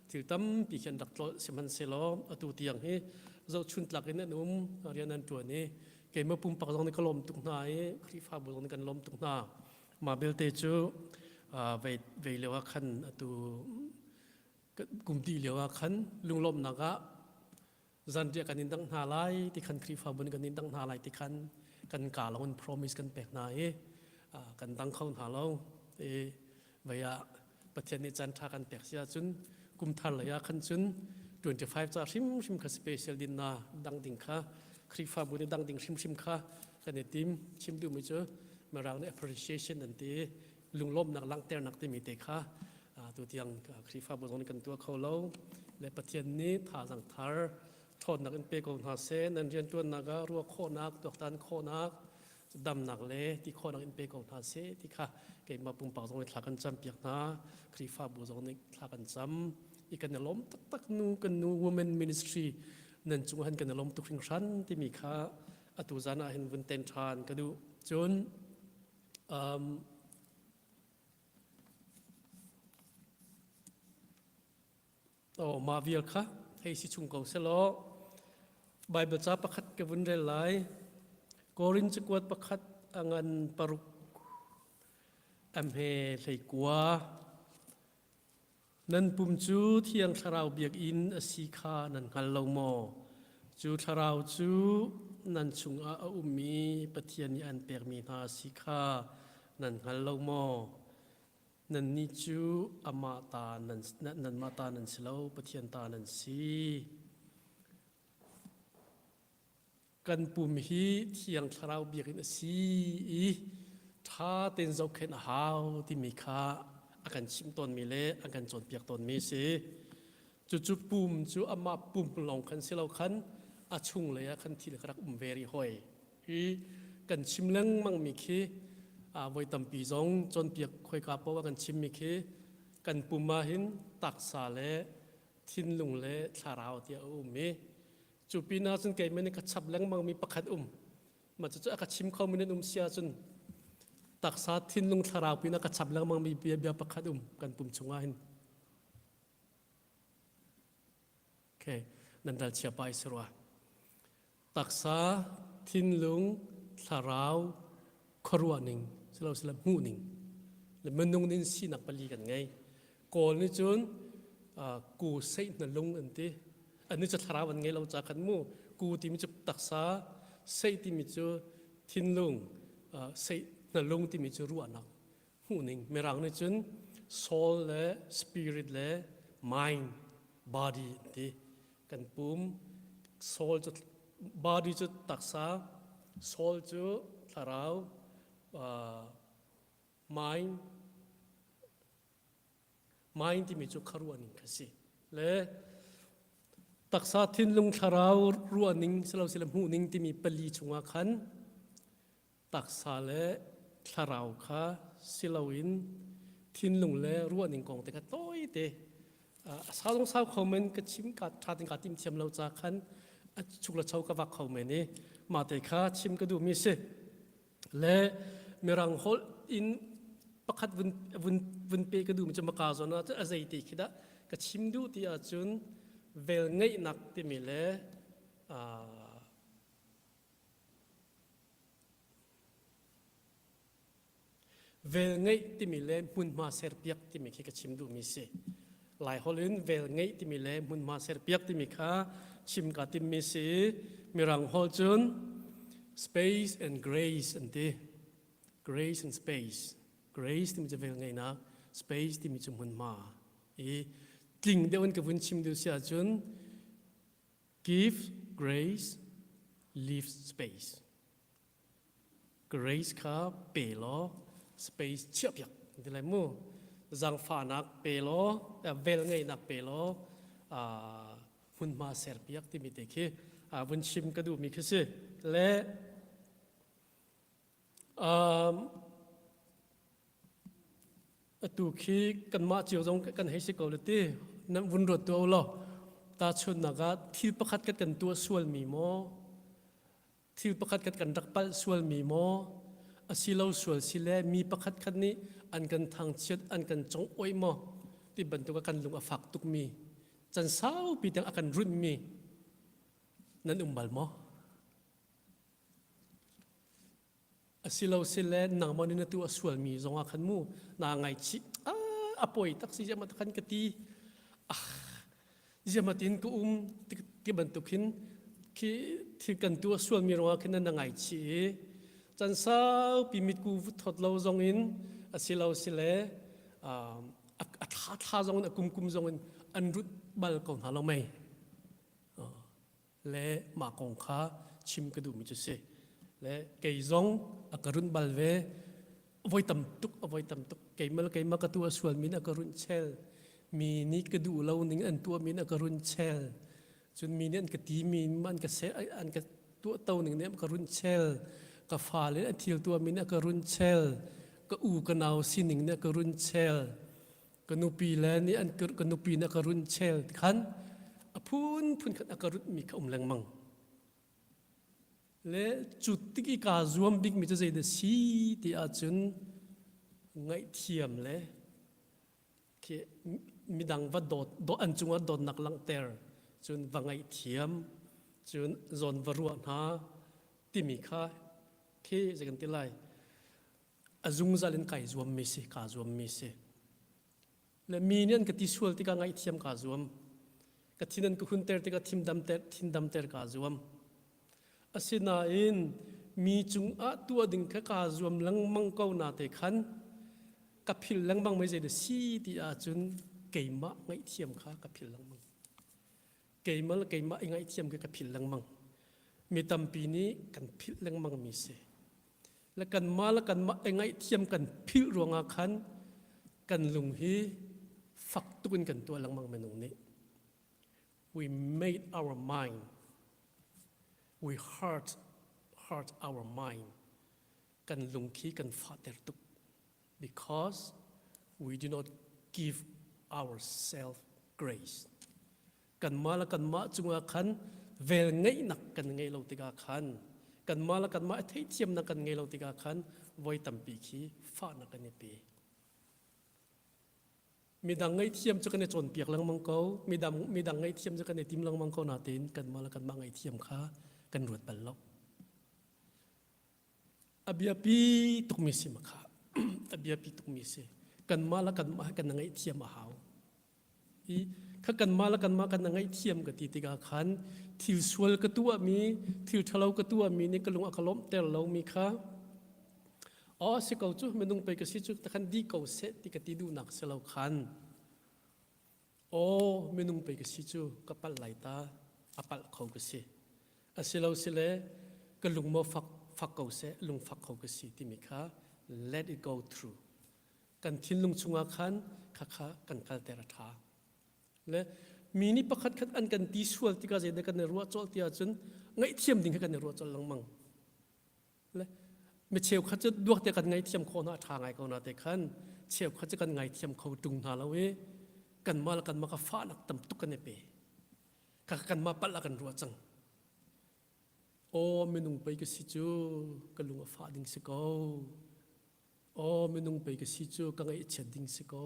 thil tampi khi an rak tlolh sihmanhsehlaw atu tiang hi zohchun tlak in an um rian an ṭuan i keimah pumpak zong nih ka lawm tuk hna i Khrihfabu zong nih kan lawm tuk hna mah belte cu vei vei lio ah khan atu kum ti lio ah khan lunglawmhnak ah zanriah kan in dangh hna lai ti khan Khrihfabu nih kan in dangh hna lai ti khan kan kaa lawng in promise kan pek hna i kan dang kho hna lo i vei ah Pathian nih caan ṭha kan pek si ahcun kum thar lei ah khan cun 25 ca hrimhrim kha special dinna dang ding kha Khrihfabu nih dang ding hrimhrim kha kan i tim chim duhmi cu Mirang nih appreciation an ti lunglawmhnak langhternak timi te kha tu tiang Khrihfabu zong nih kan tuah kho lo le Pathian nih thazaang thar ṭhawnnak in pe ko hna seh nan rianṭuannak ah ruah khawhnak tuaktan khawhnak damnak le ti khawhnak in pe ko hna seh ti kha keimah pumpak zong nih thla kan cam piak hna Khrihfabu zong nih thla kan cam i kan i lawm taktak nu kan nu women ministry nan cung han kan i lawm tuk hringhran timi kha atu zan ah hin vun ten ṭhan ka duh cun um, Aw mah vial kha hei si chung ko selaw Baibal ca pakhat ka vun rel lai. Korin cakuat pakhat a ngan paruk a hme hlei kua. Nan pum cu Thiang Thlarau biakinn a si kha nan hngal lo maw? Cu Thlarau cu nan chungah a ummi Pathian nih an pekmi hna a si kha nan hngal lo maw? Nannih cu amah ta nan, nanmah ta nan si lo, Pathian ta nan si. Kan pum hi Thiang Thlarau biakinn a si i ṭha tein zohkhenh a hau timi kha a kan chimh tawnmi le a kan cawnpiak tawnmi a si. Cucu pum cu amah pum lawng khan si lo khan a chunglei ah khan thil kha rak um ve rih hoi. Hi kan chim lengmangmi khi voi tampi zong cawnpiak khoika paoh ah kan chimmi khi kan pum ah hin taksa le thinlung le thlarau tiah a um i cu pinah cun keimah nih ka chap lengmangmi pakhat um mah cucu a ka chim khomi nan um si ahcun taksa thinlung thlarau pinah ka chap lengmangmi bia bia pakhat um kan pum chungah hin okay nan dal chia pa i si rua taksa thinlung thlarau khuaruah ning silo sila hmuh ning le minung nin sinak pali kan ngei kawl nih cun ku seih na lung an ti an cu thlarau an ngei lo ca khan mu ku timi cu taksa seih timi cu thinlung seih na lung timi cu ruahnak hmuhning mirang nih cun soul le spirit le mind body an ti kan pum soul cu body cu taksa soul cu thlarau uh, mind. Mind timi cu kharuahning kha si. Le taksa thinlung thlarau ruahning silosile hmuhning timi pali chungah khan taksa le thlarau kha siloin thinlung le ruahning kong te kha tawite a sau zong sau kho men ka chim ka tha tin ka tim thiam lo ca khan a chuk la cho ka vak kho men i mah te kha chim ka duh mi si le mirang holh in pakhat vun vun vun pe ka duh mi cu maka zawn ah a zei ti khi dah ka chim duh ti ahcun vel ngeihnak timi le Velngeih timi le hmunhma serpiak timi khi ka chim duhmi si. Laiholh in velngeih timi le hmunhma serpiak timi kha chim kaa timmi si. Mirang holh cun space and grace an ti. Grace and space. Grace timi cu velngeihnak, space timi cu hmunhma. I tling deuh in ka vun chim duh si ahcun give grace, leave space. Grace kha pe law space chiahpiak ti lai mu. Zaangfahnak pe law velngeihnak pe law hmunhma serpiak timi te khi vun chim ka duhmi khi si. Le atu khi kanmah cio zong kan hei si ko le ti nan vun ruat tuah u law tahchunhnak ah thil pakhat kan kan tuah sualmi maw Thil pakhat khat kan rak palh sualmi maw asilo sual si le mi pakhat khat nih an kan thangchiat an kan congoih maw ti bantuk ah kan lung a fak tukmi can saupi tiang a kan runhmi nan um bal maw? Asilo sile nangmah nih na tu a sualmi zongah khan mu naa ngaihchih a poi tak si ziahmah khan ka ti ah ziahmah tin ka um ti bantuk hin khi thil kan tu a sualmi ruangah khin na ngaihchih i can saupi mitku thot lo zong in asilo sile a thla thla zong in a kum kum zong in an rut bal ko hna lo mei Le mah kong kha chim ka duhmi cu si. Le kei zong a ka runh bal ve. Voi tam tuk, a voi tam tuk. Keimah le keimah ka tuah sual min a ka runh chel. Mi nih ka duh lo ning an tuah min a ka runh chel. Cun mi nih an ka ti mi an ka se an ka tuah to ning nih an ka runh chel. Ka fale an thil tuah min a ka runh chel. Ka u ka nau sining nih a ka runh chel. Ka nupi le nih an ka nupi nih a ka run chel ti khan a phunphun khan a ka rutmi kha um lengmang. Le cu tik i kaa zuam bikmi cu zeidah si ti ahcun ngaihthiam le khi midang va dawt dawt an cungah dawtnak langhter cun va ngaihthiam cun zawn va ruah hna timi kha khi zei kan ti lai A zungzal in kai zuammi si, kaa zuammi si. Le mi nih an ka ti sual tikah ngaihthiam kaa zuam. Ka thin an ka hunter tikah thimdamter, thindamter kaa zuam. Asinain mi cungah tuah ding kha kaa zuam lengmang ko na te khan ka phil lengmang mei zei si ti ahcun keimah ngaihthiam kha ka phil lengmang. Keimah le keimah i ngaihthiam khi ka phil lengmang. Mi tampi nih kan philh lengmang mi si. Le kanmah le kanmah i ngaihthiam kan philh ruangah khan kan lung hi fak tuk in kan tuah lengmang minung nih. We made our mind. We hurt, hurt our mind. Kan lung khi kan fahter tuk. Because we do not give ourselves grace. Kanmah le kanmah cungah khan vel ngeihnak kan ngei lo tikah khan kanmah le kanmah theihthiamnak kan ngei lo tikah khan voi tampi khi fahnak kan i pe. Midang ngaihthiam cu kan i cawnpiak lengmang ko, midang midang ngaihthiam cu kan i tim lengmang ko nain kanmah le kanmah ngaihthiam kha kan ruat bal lo. A biapi tukmi si ma kha. A biapi tukmi si. Kanmah le kanmah kan ngaihthiam a hau. I kha kanmah le kanmah kan ngaihthiam ka ti tikah khan thil sual ka tuahmi, thil ṭhalo ka tuahmi nih ka lung a ka lawmhter lomi kha aw si ko cu minung pei ka si cu ta khan di ko seh ti ka ti duhnak si lo khan aw minung pei ka si cu ka palh lai ta a palh kho ka si asilo sile ka lung maw fak fak ko seh lung fak kho ka si timi kha let it go through. Kan thinlung chungah khan khakha kan kalter a ṭha. Le mi nih pakhat khat an kan ti sual tikah zeidah kan i ruah colh ti ahcun ngaihthiam ding kha kan i ruah colh lengmang. Le mi cheukhat cu duak te kan ngaihthiam khawh hna a ṭha ngai ko na te khan cheukhat cu kan ngaithiam kho ṭung hna lo i kanmah le kanmah kha fahnak tam tuk kan i pe. Kha kanmah palh ah kan ruah cang. Aw minung pei ka si cu ka lung a fah ding si ko. Aw minung pei ka si cu ka ngaihchiat ding si ko.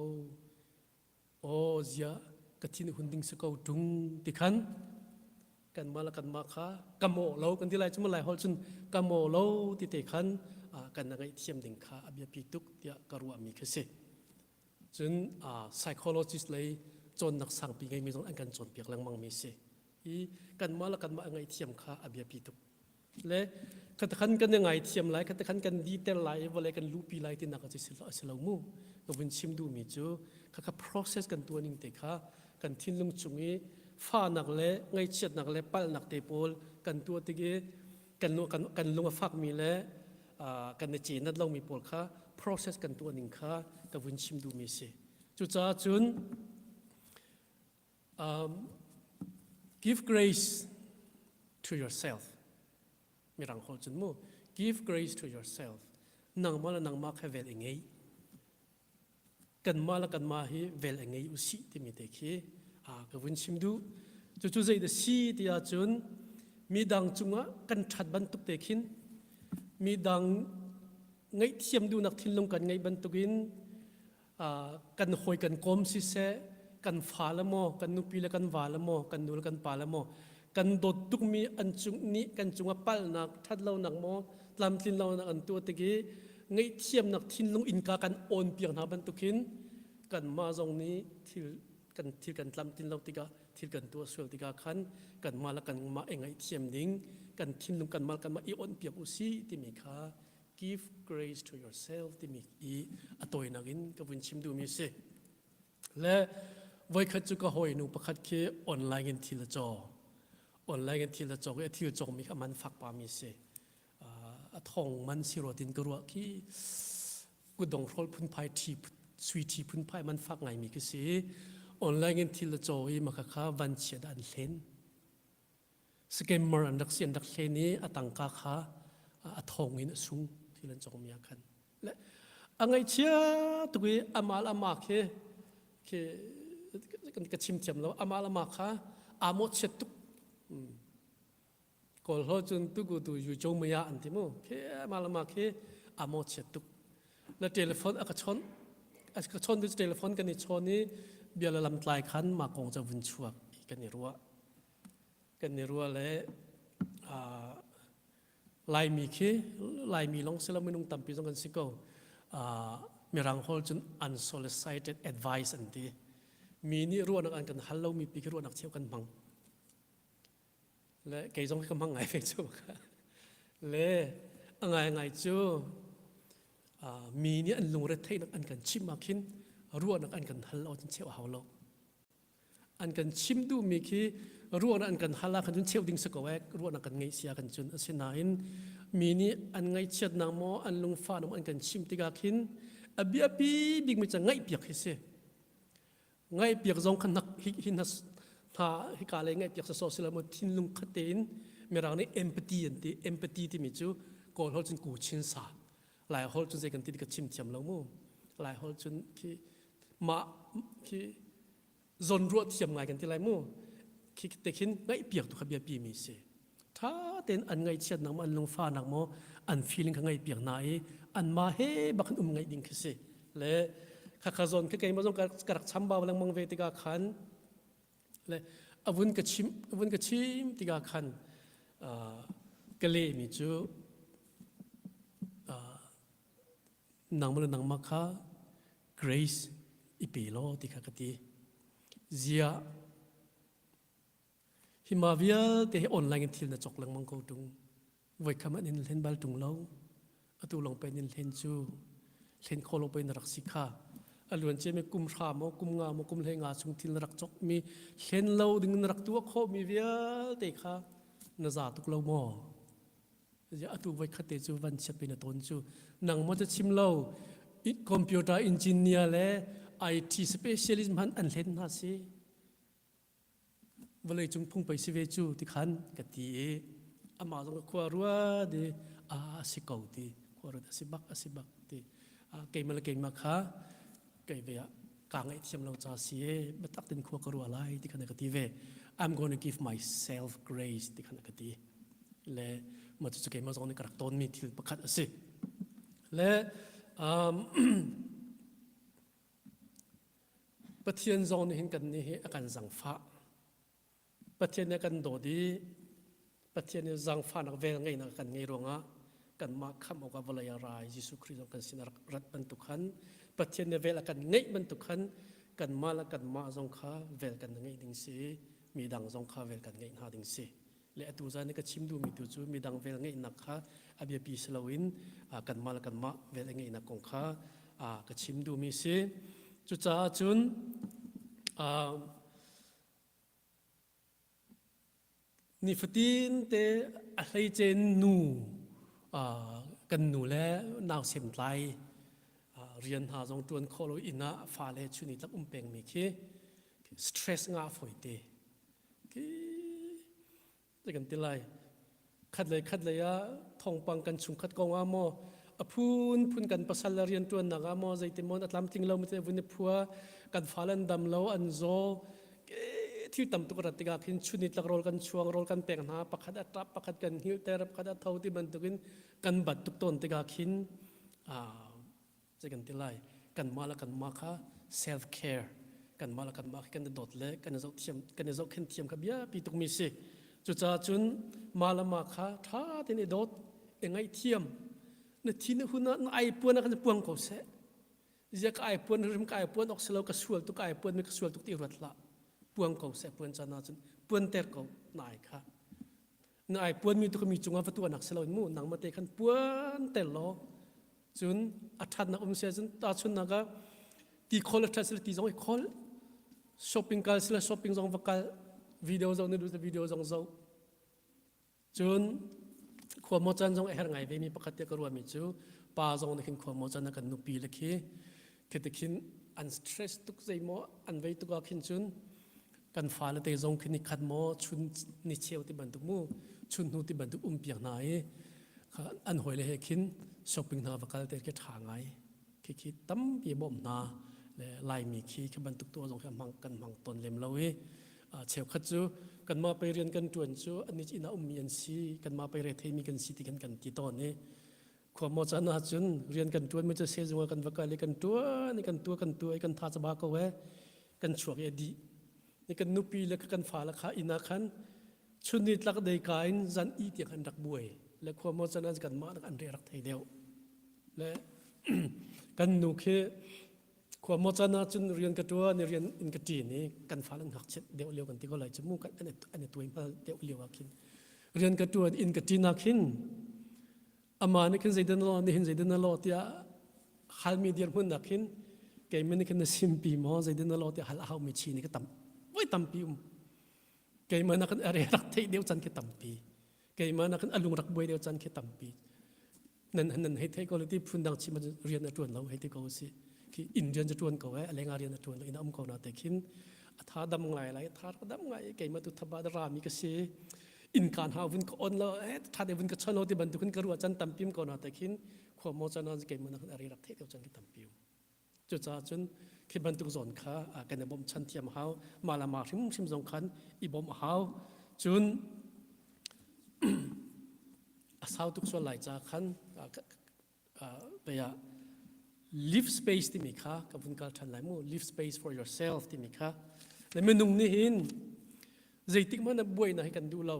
Aw ziah ka thin hun ding si ko ṭung ti khan kanmah le kanmah kha ka mawh lo kan ti lai cu lai holh cun ka mawh lo ti te khan kan ngaihthiam ding kha a biapi tuk tiah ka ruahmi khi si. Cun psychologist lei cawnnak sangpi ngeimi zong an kan cawnpiak lengmang mi si. I kanmah le kanmah ngaihthiam kha a biapi tuk. Le khatakhan kan i ngaithiam lai, khatakhan kan diter lai i vawlei kan luhpi lai tinak a si lo mu. Ka vun chim duhmi cu khakha process kan tuah ning te kha kan thinlung chung i fahnak le ngaihchiatnak le palhnak te pawl kan tuah tik i kan, kan, kan lung a fakmi le kan i cenat lomi pawl kha process kan tuah ning kha ka vun chim duhmi si. Cucaah cun um, give grace to yourself. Mirang holh cun mu give grace to yourself. Nangmah le nangmah kha vel i ngei. Kanmah le kanmah hi vel a ngei usih timi te khi ka vun chim duh. Cucu zei dah si ti ahcun midang cungah kan ṭhat bantuk te khin midang ngaihthiam duhnak thinlung kan ngeih bantukin kan hawi kan kawm siseh kan fa le maw kan nupi le kan va le maw kan nu le kan pa le maw kan dawt tukmi an cung nih kan cungah palhnak ṭhatlonak maw tlamtlin lonak an tuah tik i ngaihthiamnak thinlung innka kan awn piak hna bantukin kanmah zong nih thil kan thil kan tlamtlin lo tikah thil kan tuah sual tikah khan kanmah le kanmah i ngaihthiam ding kan thinlung kanmah kanmah i onh piak usih timi kha give grace to yourself timi i a tawinak in ka vun chim duhmi a si. Le voikhat cu ka hawinu pakhat khi online in thil a caw. Online in thil a cawk i a thil cawkmi kha man fak pami a si. A thong man si rua tin ka ruah khi kutdong hrawl phunphai ṭhi sui ṭhi phunphai man fak ngaimi khi si. Online in thil a caw i maka kha van chiat an hlen. Scammer an rak si an rak hlen i a tangka kha a thong in a sung thil an cawkmi ah khan. Le a ngaihchia tuk i amal ama khi khi ka chim thiam lo amal ama kha aa mawhchiat tuk. Kawl ho cun tuku tu yu cho maya an ti mu khi amal ama khi aa mawhchiat tuk. Na telephone a ka chawnh a ka chawnh tu telephone kan i chawn i bia le lam tlai khan ma kong ca vun chuak kan i ruah. Kan i ruah le Laimi khi Laimi lawng si lo minung tampi zong kan si ko. Mirang holh cun unsolicited advice an ti. Mi nih ruahnak an kan hal lomi pi khi ruahnak cheu kan hmang. Le kei zong ka hmang ngai ve cu. Le a ngai ngai cu mi nih an lungre theihnak an kan chimh ah khin ruahnak an kan hal lo cun cheu a hau lo. An kan chim duhmi khi ruahnak an kan hal ah khan cun cheuh ding si ko ee ruahnak kan ngeih si ah khan cun asinain mi nih an ngaihchiatnak maw an lungfahnak maw an kan chimh tikah khin a biapi bikmi cu ngaihpiak hi si. Ngaihpiak zong kha hi hi hna hika lei ngaihpiak sawsawh si lo maw thinlung khat tein mirang nih empathy an ti empathy timi cu kawl holh cun ku chin sa lai holh cun zei kan ti ka chim thiam lo mu lai holh cun khi mah khi zawnruah thiam ngai kan ti lai mu khi te khin ngaihpiak tu kha biapi mi si tha tein an ngaihchiatnak maw an lungfahnak maw an feeling kha ngaihpiak hna i anmah he bak in um ngaih ding khi si le khakha zawn khi keimah zong ka rak chambau lengmang ve tikah khan le avun ka chim avun ka chim tikah khan ka lehmi cu nangmah le nangmah kha grace i pe law ti kha ka ti ziah hi ma vialte hi online in thil na cawk lengmang ko tung voikham an in hlen bal tung lo atu lawng pe nin hlen cu hlen kho lo pe na rak si kha a luan cia mi kum hra maw kum nga maw kum hlei nga chung thil na rak cawk mi hlen lo ding na rak tuah khawh mi vialte kha na za tuk lo maw atu voi khat te cu van chiat pe na ton cu nang maw ca chim lo. Computer engineer le IT specialist hmanh an hlen hna si. Vawlei cung phung pei si ve cu ti khan ka ti i amah zong ka khua rua di a si ko ti khua ruat a si bak a si bak ti keimah le keimah kha kei ve ah kaa ngaihthiam lo ca si e biatak tin khua ka rua lai ti khan ka ti ve. I'm going to give myself grace ti khan ka ti. Le mah cucu keimah zong nih ka rak tawnmi thil pakhat a si. Le um, Pathian zong nih hin kan nih hi a kan zangfah. Pathian nih a kan dawt i Pathian nih zangfahnak vel ngeihnak a kan ngei ruangah kanmah khamh awkah vawlei a ra i Jesuh Khrih zong kan sin a rak rat bantuk khan Pathian nih vel a kan ngeih bantuk khan kanmah le kanmah zong kha vel kan ngeih ding si i midang zong kha vel kan ngeih hna ding si. Le atu zan i ka chim duhmi tu cu midang vel ngeihnak kha a biapi si loin kanmah le kanmah vel a ngeihnak kong kha ka chim duhmi si. Cucaah cun nifatin te a hleice nu kan nu le nausem tlai rian hna zong ṭuan khawh lo inn ah fale chun i tlak um pengmi khi stress ngah fawi te. Khi kan ti lai. Khat lei khat lei ah thawngpang kan chungkhat kong ah maw a phunphun kan pasal le rianṭuannak ah maw zeitin maw a tlamtling lo mi te vun i phua kan fale an dam lo an zaw thil tam tuk rat tikah khin chun i tlak rawl kan chuang rawl kan pek hna pakhat a ṭap pakhat kan hngilhter pakhat a tho ti bantukin kan bat tuk tawn tikah khin zei kan ti lai kanmah le kanmah kha self care kanmah le kanmah khi kan i dawt le kan i zohthiam kan i zohkhenh thiam kha biapi tukmi si cucaah cun mah le mah kha ṭha tein i dawt i ngaihthiam na thi na hun ah na ai puan ah khan puang ko seh zia ka ai puan rim ka ai puan ok silo ka sual tuk ka ai puan mi ka sual tuk ti ruat hlah puang ko seh puan caan ah cun puan ter ko na ai kha na ai puanmi tu mi cungah va tuahnak si loin mu nangmah te khan puan tel law cun a ṭhatnak um sia cun tahchunhnak ah ti khol a ṭhat sila ti zong i khol shopping kal sila shopping zong va kal video zong na duh video zong zoh cun khua maw caan zong a herh ngai ve mi pakhat te ka ruahmi cu pa zong nih khin khua maw caan ah kan nupi le khi khi khin an stress tuk zeimaw an vei tuk ah khin cun kan fale te zong khi nikhat maw chun ni cheu ti bantuk mu chun hnu ti bantuk um piak hna i an hawile he khin shopping hna va kal te khi ṭha ngai khi khi tampi bawmh hna le laimi khi khi bantuk tuah zong khi hmang kan hmang ton lem lo i cheukhat cu kanmah pei rian kan ṭuan cu an inn ah ummi an si kanmah pei retheimi kan si ti kan kan ti tawn i Khua maw caan ahcun rian kan ṭuan mi cu sehzung ah kan va kal i kan ṭuan i kan tua kan tua i kan tha caba ko ee kan chuak i a dih. Ni kan nupi le kan fale kha inn ah khan chun ni tlak dei ka in zan i tiang an rak buai le khua maw caan ah kanmah an re rak thei deuh. Le kan nu khi khua maw caan ahcun rian ka ṭuan i rian in ka ṭin i kan fale an ngakchiat deuh lio kan ti ko lai cu mu kan an i tuai hmal deuh lio ah khin rian ka ṭuan inn ka ṭin ah khin Amah nih khin zeidah na lawh, nihin zeidah na lawh tiah halmi dirhmun nak hin keimah nih khin na simpi maw zeidah na lawh tiah hal a haumi chi nih ka tam voi tampi um. Keimah nak in a re rak theih deuh can khi tampi. Keimah nak in a lung rak buai deuh can khi tampi. Nan nan hei theih ko le ti phun dang chim rian a ṭuan lo hei ti ko si. Khi inn rian cu ṭuan ko eh, a leng ah rian a ṭuan lo inn a um ko na te khin a tha dam ngai lai, a tha rak dam ngai keimah tu thaba da rami ka si. Innka hna vun ka on lo eh tha te vun ka chon lo ti bantukin ka ruah can tampim ko na te khin khua mo chan an keimah nak ari rak theih deuh chan ki tampi um cucaah cun khi bantuk zawn kha kan i bawmh chan thiam hau mah la ma hrim hrim zong khan i bawmh hau cun a sau tuk sual lai ca khan ah leave space timi kha ka vun kal ṭhan lai mu leave space for yourself timi kha le minung nih hin zeitik hmanh ah buainak hi kan duh lo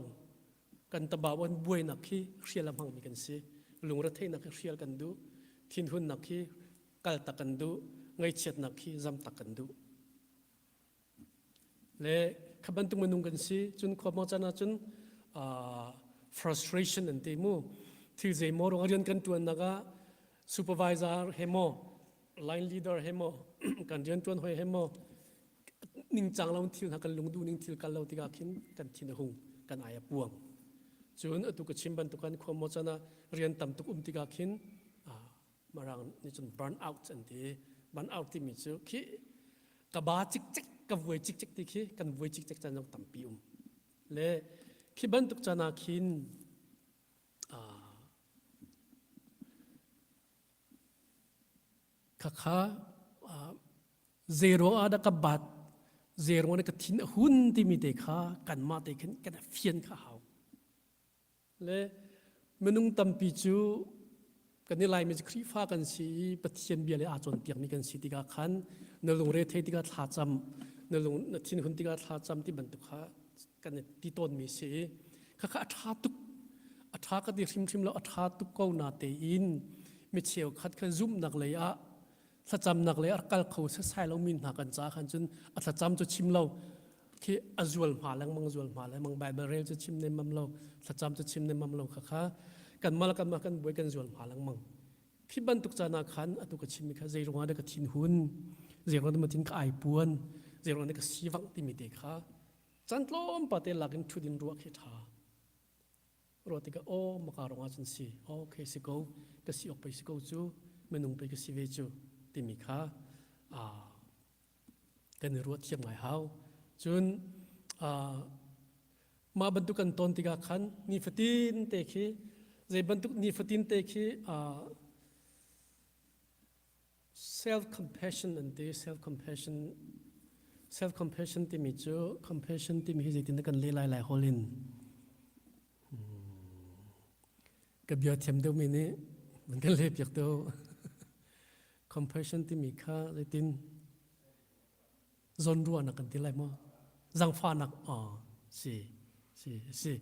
kan tabawan buainak khi hrial a hmangmi kan si lungretheihnak hi hrial kan duh thinhunnak hi kaltak kan duh ngaihchiatnak khi zamtak kan duh Le kha bantuk minung kan si cun khua maw can ahcun frustration an ti mu thil zeimaw ruang rian kan ṭuannak ah supervisor he maw line leader he maw kan rian ṭuan hoi he maw ningcang lo thil hna kan lungduh ning thil kal lo tikah khin kan thin a hung kan ai a puang cun atu ka chim bantukan khua maw can ah rian tam tuk um tikah khin. Mirang nih cun burn out an ti. Burn out timi cu khi ka ba cikcek ka vuai cikcek ti khi kan vuai cikcek caan zong tampi um. Le khi bantuk caan ah khin Khakha zei ruang ah dah ka bat, zei ruang ah ka thin a hun timi te kha kanmah te khin kan fian kha hau. Le minung tampi cu kan i Laimi cu Khrihfa kan si i Pathian bia le aa cawnpiakmi kan si tikah khan na lungre thei tikah thlacam, na lung na thinhun tikah thlacam ti bantuk kha kan i ti tawnmi si i khakha a ṭha tuk a ṭha ka ti hrimhrim lo a ṭha tuk ko na tein mi cheukhat khan zumhnak lei ah thlacamnak lei ah kal kho setsai lomi hna kan ca khan cun a thlacam cu chim lo khi a zual hma lengmang zual hma lengmang Bible rel cu chim nemmam lo thlacam cu chim nemmam lo khakha kan mal kan mah kan buai kan zual hma lengmang khi bantuk caan ah khan atu ka chimmi kha zei ruangah dah ka thin hun zei ruangah dah thin ka ai puan zei ruangah dah ka sivangh timi te kha Caan tlawmpal te lak in ṭhut in ruah khi ṭha. Ruah tikah aw maka rong ah cun si, okay si ko, ka si awk pei si ko cu, minung pei ka si ve cu timi kha kan i ruah thiam ngai hau. Cun mah bantuk kan ton tikah khan nifatin te khi zei bantuk nifatin te khi Self compassion an ti. Self compassion self compassion timi cu compassion timi hi zeitin kan leh lai lai hol in ka bia thiam deuh mi nih van kan leh piak deuh. Compassion timi kha zeitin zawnruahnak kan ti lai maw? Zangfahnak ah si si si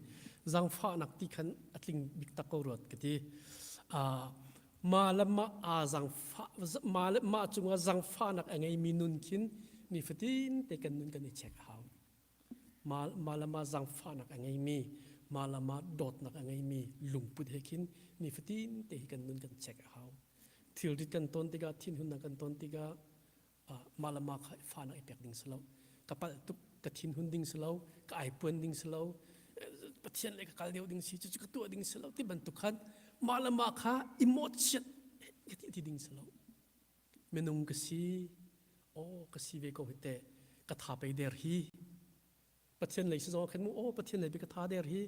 zangfahnak ti khan a tling bik tak ko ruat ka ti. Ma le mah aa zangfah ma le mah cungah zangfahnak a ngeimi nun khin nifatin te kan nun kan i check a hau. Ma, ma le mah zangfahnak a ngeimi, ma le mah dawtnak a ngeimi lungput he khin nifatin te hi kan nun kan check a hau. Thilrit kan ton tikah, thinhunnak kan ton tikah, mah le mah kha fahnak i pek ding si lo ka palh tuk ka thinhun ding si lo ka aipuan ding si lo pathian le ka kal deuh ding si cucu ka tuah ding si lo ti bantuk khan mah le mah kha i mawhchiat ti ding si lo minung ka si aw ka si ve ko hi te ka tha pei der hi Pathian lei si zong khan mu aw Pathian lei bi ka tha der hi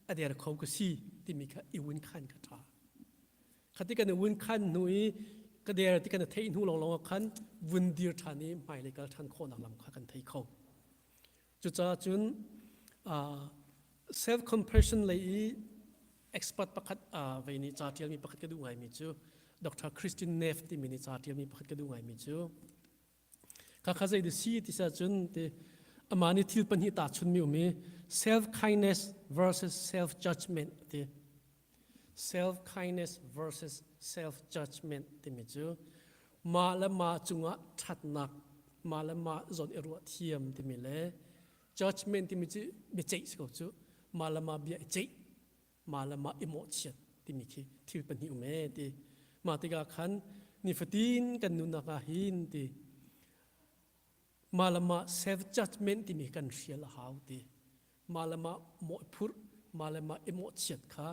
a der kho ka si timi kha i win khan ka tha khati kan i win khan hnu i ka der ti kan theih hnu long long khan vun dir than i hmailei kal than khawhnak lam kha kan thei kho cucaah cun self compassion lei i expert pakhat vei nih ca tialmi pakhat ka duh ngaimi cu Dr. Christine Neff timi nih ca tialmi pakhat ka duh ngaimi cu Khakha zei si ti sa cun ti amah nih thil pahnih tahchunmi um i self kindness versus self judgment ti self kindness versus self judgment timi cu mah le mah cungah ṭhatnak mah le mah zawn i ruah thiam timi le judgment timi cu biaceih si ko cu mah le mah bia i ceih mah le mah i mawhchiat timi khi thil pahnih um ee ti mah tikah khan nifatin kan nunnak ah hin ti mah le mah self judgment timi kan hrial a hau ti mah le mah mawhphurh mah le mah i mawhchiat kha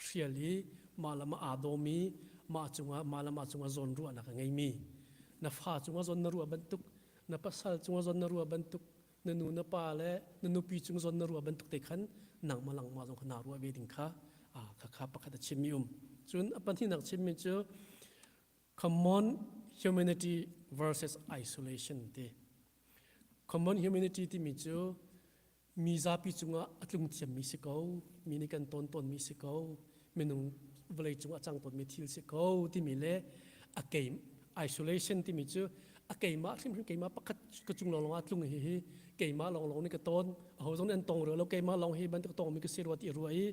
hrial i mah le mah aa dawmi mah cungah mah le mah cungah zawn ruahnak a ngeimi na fa cungah zawn na ruah bantuk na pasal cungah zawn na ruah bantuk na nu na pa le na nupi cung zawn na ruah bantuk te khan nangmah langmah zong kha naa ruah ve ding kha kha kha pakhat a chimmi um cun a pahnihnak chimmi cu common humanity versus isolation ti common humanity timi cu mi zapi cungah a tlung thiammi si ko mi nih kan tawn tawnmi si ko minung vawlei cung a cang tawnmi thil si ko timi le a keim isolation timi cu a keimah hrimhrim keimah pakhat ka cung lawnglawng ah tlung hi hi keimah lawnglawng nih ka tawn aho zong nih an tong rua lo keimah lawng hi bantuk tongmi ka si rua ti rua i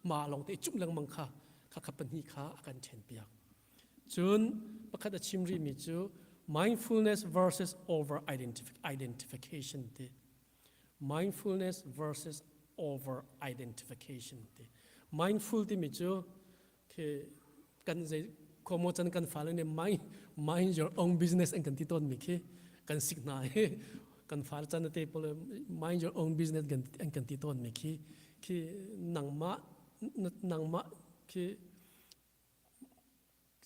mah lawng te cumh lengmang kha kha kha pahnih kha a kan ṭhen piak cun pakhat a chim rihmi cu mindfulness versus over identification ti mindfulness versus over identification ti mindful timi cu khi kan zei khomo chan kan fale nih mind mind your own business an kan ti tawn mi khi kan sik hna i kan fale chan te pawl mind your own business kan an kan ti tawn mi khi khi nangmah nangmah khi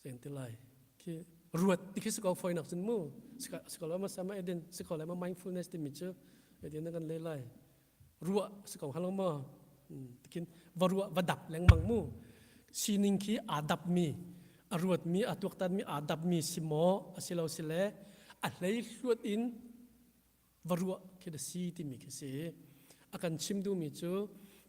len ti lai. Khi ruat ti khi si ko foi nak cun mu. Si ko lo ma sama edin si ko lai ma mindfulness timi cu edin na kan le lai. Ruah si ko halo ma. Tikin va ruah va dap lengmang mu. Sining khi aa dap mi a ruat mi a tuaktan mi aa dap mi si maw asilo sile a hlei hluat in va ruah khi da si timi khi si. A kan chim duhmi cu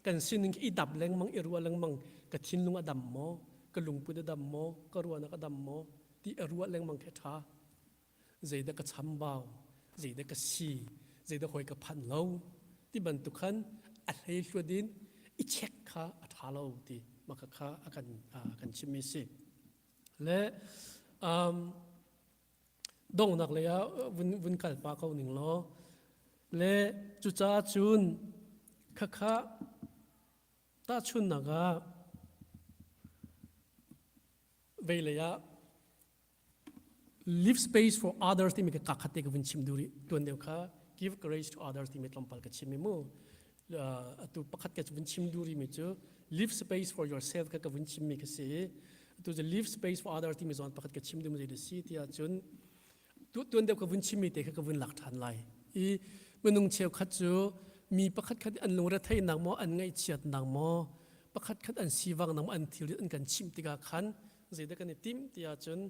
kan sining khi i dap lengmang i ruah lengmang ka thinlung a dam maw ka lungput a dam maw ka ruahnak a dam maw ti a ruah lengmang khi a ṭha. Zeidah ka chambau, zeidah ka si, zeidah hawi ka phanh lo ti bantuk khan a hlei hluat in i check kha a ṭha lo ti mah kha a kan kan chimmi si. Le um, donghnak lei ah vun vun kal pa ko ning law le cucaah cun khakha tahchunnak ah vei lei ah leave space for others timi ka kakhat te ka vun chim duri tuan deuh kha give grace to others timi tlawmpal ka chim i mu atu pakhat ka vun chim duri mi cu leave space for yourself ka ka vun chim mi ka si atu cu leave space for others timi zawn pakhat ka chim dum zei si ti ahcun tu tuan deuh ka vun chim mi te kha ka vun lak ṭhan lai i minung cheukhat cu mi pakhat khat an lungre theihnak maw an ngaihchiatnak maw pakhat khat an sivang nak maw an thil an kan chimh tikah khan zeidah kan i timh ti ahcun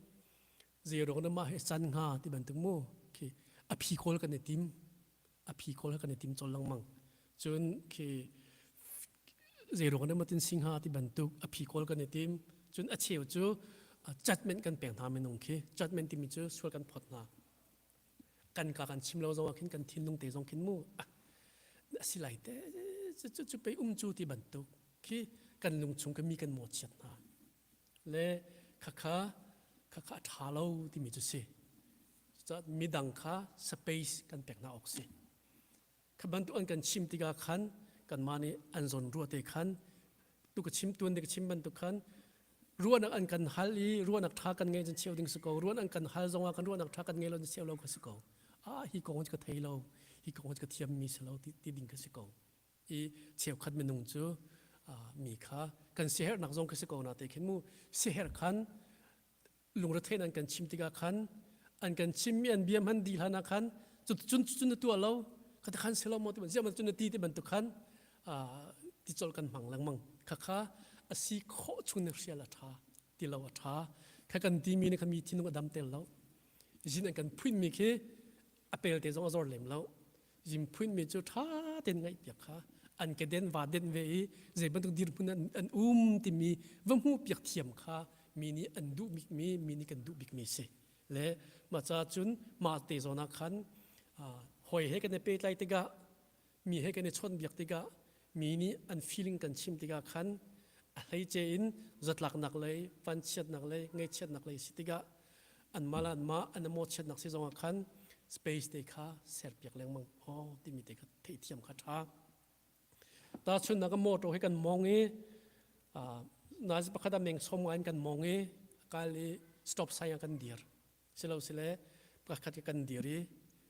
zei ruang na mah hi can hnga ti bantuk mu khi a phi kawl kan i tim a phi kawl kan i tim chol lengmang cun khi zei ruang na matin singha ti bantuk a phi kawl kan i tim cun a cheu cu judgment kan pek hna minung khi judgment timi cu sual kan phot hna kan ka kan chim lo zong ah khin kan thinlung te zong khin mu a si lai te cu cu pe um cu ti bantuk khi kan lung chung ka mi kan mo chiat hna le khakha khakha a ṭha lo timi cu si. Cucaah midang kha space kan pek hna awk si. Kha bantuk an kan chim tikah khan kanmah nih an zawn ruah te khan tu ka chim tuan te ka chim bantuk khan ruahnak an kan hal i ruahnak ṭha kan ngei cun cheu ding si ko ruahnak an kan hal zongah kan ruahnak ṭha kan ngei lo cheu lo ka si ko ah hi kong ka thei lo hi kong ka thiam mi si lo ti, ti ding ka si ko i cheukhat minung cu mi kha kan siaherhnak zong kha si ko na te khin mu siaherh khan lungrethein an kan chim tikah khan an kan chimmi an bia hman dih hlan ah khan cun cun cun na tuah lo kha khan silo maw ti ziah cun na ti ti bantuk khan ti col kan hmang lengmang kha kha a si khawh chung na hrial a ṭha ti lo a ṭha kha kan timi nih kha mi thinlung a dam tel lo zin an kan phuin mi khi a pel te zong a zor lem lo Zimphunmi cu ṭha tein ngaihpiak kha an keden va denh ve i zei bantuk dirhmun an, an um timi va hmuhpiak thiam kha mi nih an duh bikmi mi nih kan duh bikmi si le mah ca cun mah te zawn ah khan hawi he kan i pehtlai tikah mi he kan i chawnhbiak tikah mi nih an feeling kan chim tikah khan a hleice in zatlaknak lei vanchiatnak lei ngaihchiatnak lei si tikah anmah le anmah an mawhchiatnak si zongah khan space te kha serpiak lengmang aw timi te kha theihthiam kha ṭha tahchunhnak ah motor hi kan mong i nazi pakhat ah meng som ngai in kan mong i kal i stop sign ah kan dir silo sile pakhat kan dir i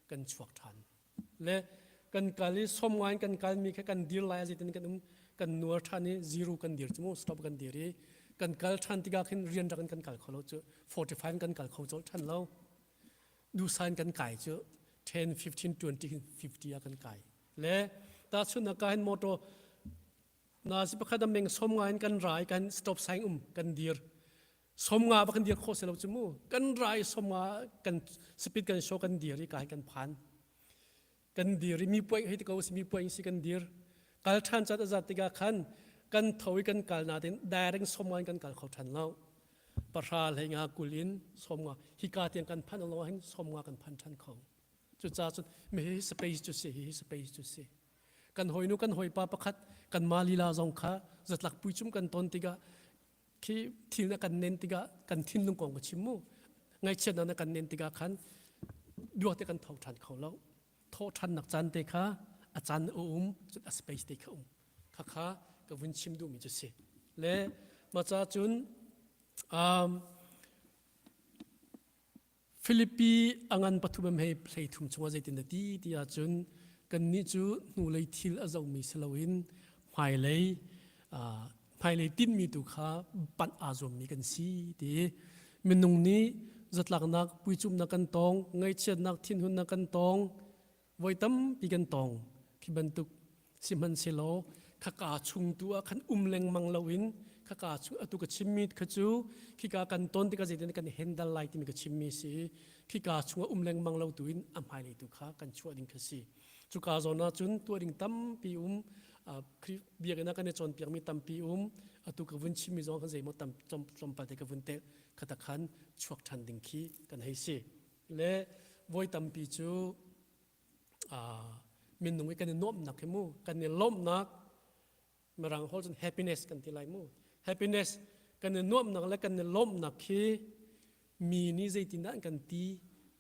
kan chuak ṭhan le kan kal i som ngai in kan kal mi kha kan dir lai zeitin kan um kan nuar ṭhan i zero kan dir cu mu stop kan dir i kan kal ṭhan tikah khin rian rak in kan kal kho lo cu 45 kan kal kho colh ṭhan lo dusa in kan kai cu 10 15 20 50 ah kan kai le tahchun ka hin motor na si pakhat a meng som nga in kan rai kan stop sign um kan dir 50 ba kan dir khawh si lo cu mu kan rai 50 kan speed kan show kan dir i kai kan phan kan dir i mi puai hei ti ko si mi puai si kan dir kal ṭhan cat a zat tikah khan kan tho i kan kal natin direct 50 in kan kal kho ṭhan lo pahra hlei nga kul in 50 hika tiang kan phan lo hin 50 kan phan ṭhan kho cucaah cun mi hi space cu si hi space cu si kan hawinu kan hawipa pakhat kan ma lila zong kha zatlak puicum kan ton tikah khi thil na kan nen tikah kan thinlung kong ka chim mu ngaihchiatnak na kan nen tikah khan duak te kan tho ṭhan kho lo thawh ṭhannak caan te kha a caan a um cun a space te kha um kha kha ka vun chim duhmi cu si le mah ca cun um, Filipi a ngan pathum am hei hlei thum chungah zeitin na ti ti ahcun kannih cu hnulei thil a zohmi si loin hmailei hmailei tinhmi tu kha panh aa zuammi kan si ti minung nih zatlaknak puicumnak kan tong, ngaihchiatnak thinhunnak kan tong, voi tampi kan tong. Khi bantuk sihmanhsehlaw khaka chung tu ah khan um lengmang loin khaka chung atu ka chimmi kha cu khika kan ton tikah zeitin kan handle lai timi ka chimmi si khika chungah um lengmang lo tu in a hmailei tu kha kan chuah ding kha si. Cuka zawn ah cun tuah ding tampi um biakinn ah kan i cawnpiakmi tampi um atu ka vun chimmi zong kan zeimaw tam tlawmpal te ka vun telh khata khan chuak ṭhan ding khi kan hei si le voi tampi cu minung i kan i nuamhnak hi mu kan i lawmhnak mirang holh cun happiness kan ti lai mu happiness kan i nuamhnak le kan i lawmhnak khi mi nih zeitindah an kan ti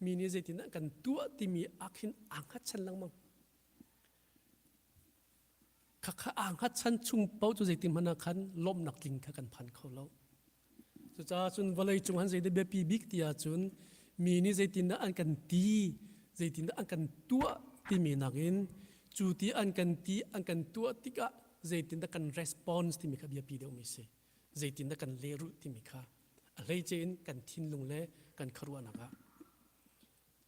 mi nih zeitindah an kan tuah timi ah khin aa hngatchan lengmang khakha aa hngatchan chung paoh cu zeitin hmanh ah khan lawmhnak tling kha kan phan kho lo Cucaah cun vawlei cung han zeidah biapi bik ti ahcun mi nih zeitindah an kan ti, zeitindah an kan tuah timi nakin cu ti an kan ti, an kan tuah tikah zeitindah kan response timi kha biapi deuhmi si. Zeitindah kan lehrulh timi kha a hleice in kan thinlung le kan khuaruahnak ah.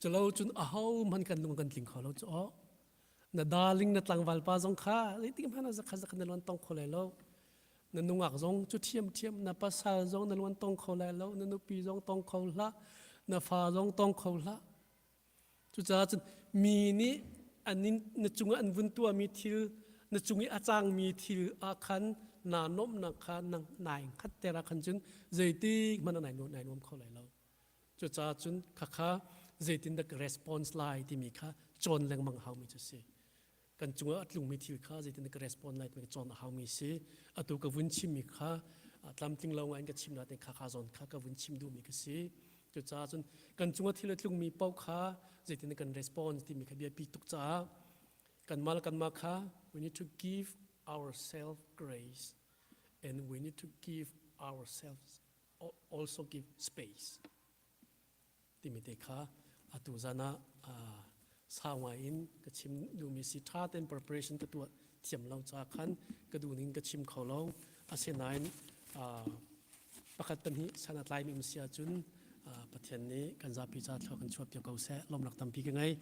Culo cun ahohmanh kan lung kan tling kho lo cu aw. Na darling na tlangval pa zong kha zeitik hmanh ah zakhat zakhat na luan tong kho lai lo. Na nungak zong cu ṭhiamṭhiam, na pasal zong na luan tong kho lai lo, na nupi zong tong kho hlah, na fa zong tong kho hlah. Cucaah cun mi nih an in, na cungah an vun tuahmi thil, na cung i a cangmi thil ah khan naa nuamhnak kha nang nai hngatter ah khan cun zeitik hmanh ah nai nuam, nai nuam kho lai lo. Cucaah cun khakha zeitindah ka response lai timi kha cawn lengmang haumi cu si. Kan cungah a tlungmi thil kha zeitindah ka respond lai timi cawn a haumi si. Atu ka vun chimmi kha tlamtling lo ngai in ka chim nain kha kha zawn kha ka vun chim duhmi ka si. Cucaah cun kan cungah thil a tlungmi paoh kha zeitindah kan response timi kha biapi tuk caah kanmah le kanmah kha we need to give ourselves grace and we need to give ourselves also give space timi te kha atu zan ah sau ngai in ka chim duhmi si tha ten preparation ka tuah thiam lo ca khan ka duh ning ka chim kho lo asinain pakhat pahnih san a tlaimi um si ahcun Pathian nih kan zapi ca thlua kan chuah piak ko seh lawmnak tampi ka ngei.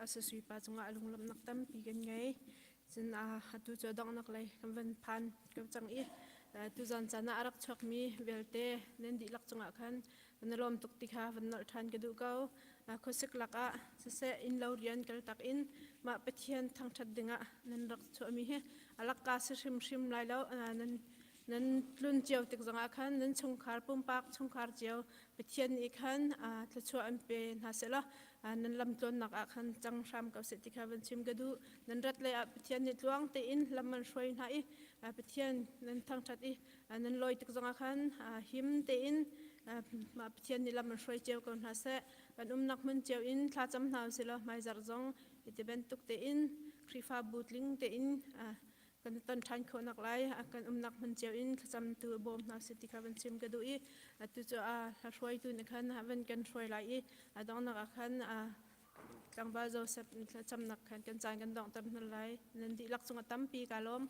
Sui pa cungah lunglawmhnak tampi kan ngei. Cun atu cu donghnak lei kan van phan ko cang i tuzan caan ah a rak chuakmi vialte nan dihlak cungah khan na lawm tuk ti kha van nolh ṭhan ka duh ko. Khuasik lakah siseh innlo rian kal tak in mah Pathian thangṭhat dingah nan rak chuahmi hi a lakka si hrimhrim lai lo. Nan nan tlun cio tik zongah khan nan chungkhar pumpak chungkhar cio Pathian nih khan thluachuah an pe hna seh law nan lam tlawnnak ah khan cang hram ko seh ti kha van chim ka duh. Nan rat lei ah Pathian nih tluang tein lam an hruai hna i Pathian nan thangṭhat i nan lawi tik zongah khan him tein mah Pathian nih lam an hruai cio ko hna seh. Kan umnak hmun cio in thlacam hna usih law hmaizarh zong iti bantuk tein Khrihfabu tling tein kan ton ṭhan khawhnak lai kan umnak hmun cio in thlacam tu bawm hna usih ti kha van chim ka duh i atu cu a hla hruaitu nih khan van kan hruai lai i a donghnak ah khan tlangval Joseph thlacamnak khan kan caan kan donghter hna lai. Nan dihlak cungah tampi kaa lawm.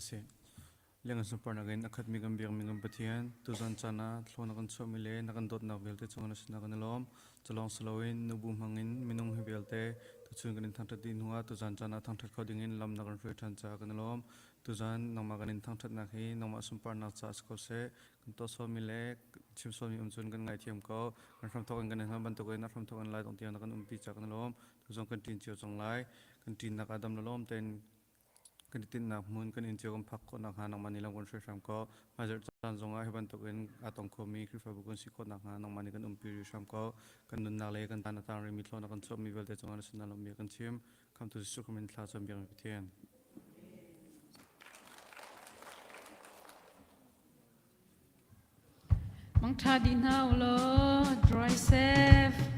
sih. Liang sunparnak in a khatmi kan biakmi kan Pathian, tuzan caan ah thlawn na kan chuahmi le na kan dawtnak vialte cungah na sinah kan i lawm. Culawng si loin nubu hmangin minung hi vialte tuchun kan in thangṭhat dih hnuah tuzan caan ah thangṭhat kho dingin lam na kan hruai ṭhan caah kan i lawm. Tuzan nangmah kan in thangṭhatnak hi nangmah sunparnak caah si ko seh. Kan tuah sualmi le chim sualmi um cun kan ngaithiam ko. Kan hramthawk in kan in hal bantukin a hramthawk in lai dong tiang na kan umpi caah kan i lawm. Tuzong kan ṭin cio cang lai. Kan ṭinnak ah dam le lawm tein kan i tinhnak hmun kan inn cio kan phak khawh nakhnga nangmah nih lam kan hruai hram ko. Hmaizarh caan zongah hi bantukin aa tong khomi Khrihfabu kan si khawh nakhnga nangmah nih kan umpi rih hram ko. Kan nunnak le kan tan a tang rihmi thlawhnak kan chuahmi vialte cungah na sinah lawmhmi kan chim. Khamtu Jesuh Khrist min thla cam biakmi Pathian. Mangtha dih hna u law, drive safe.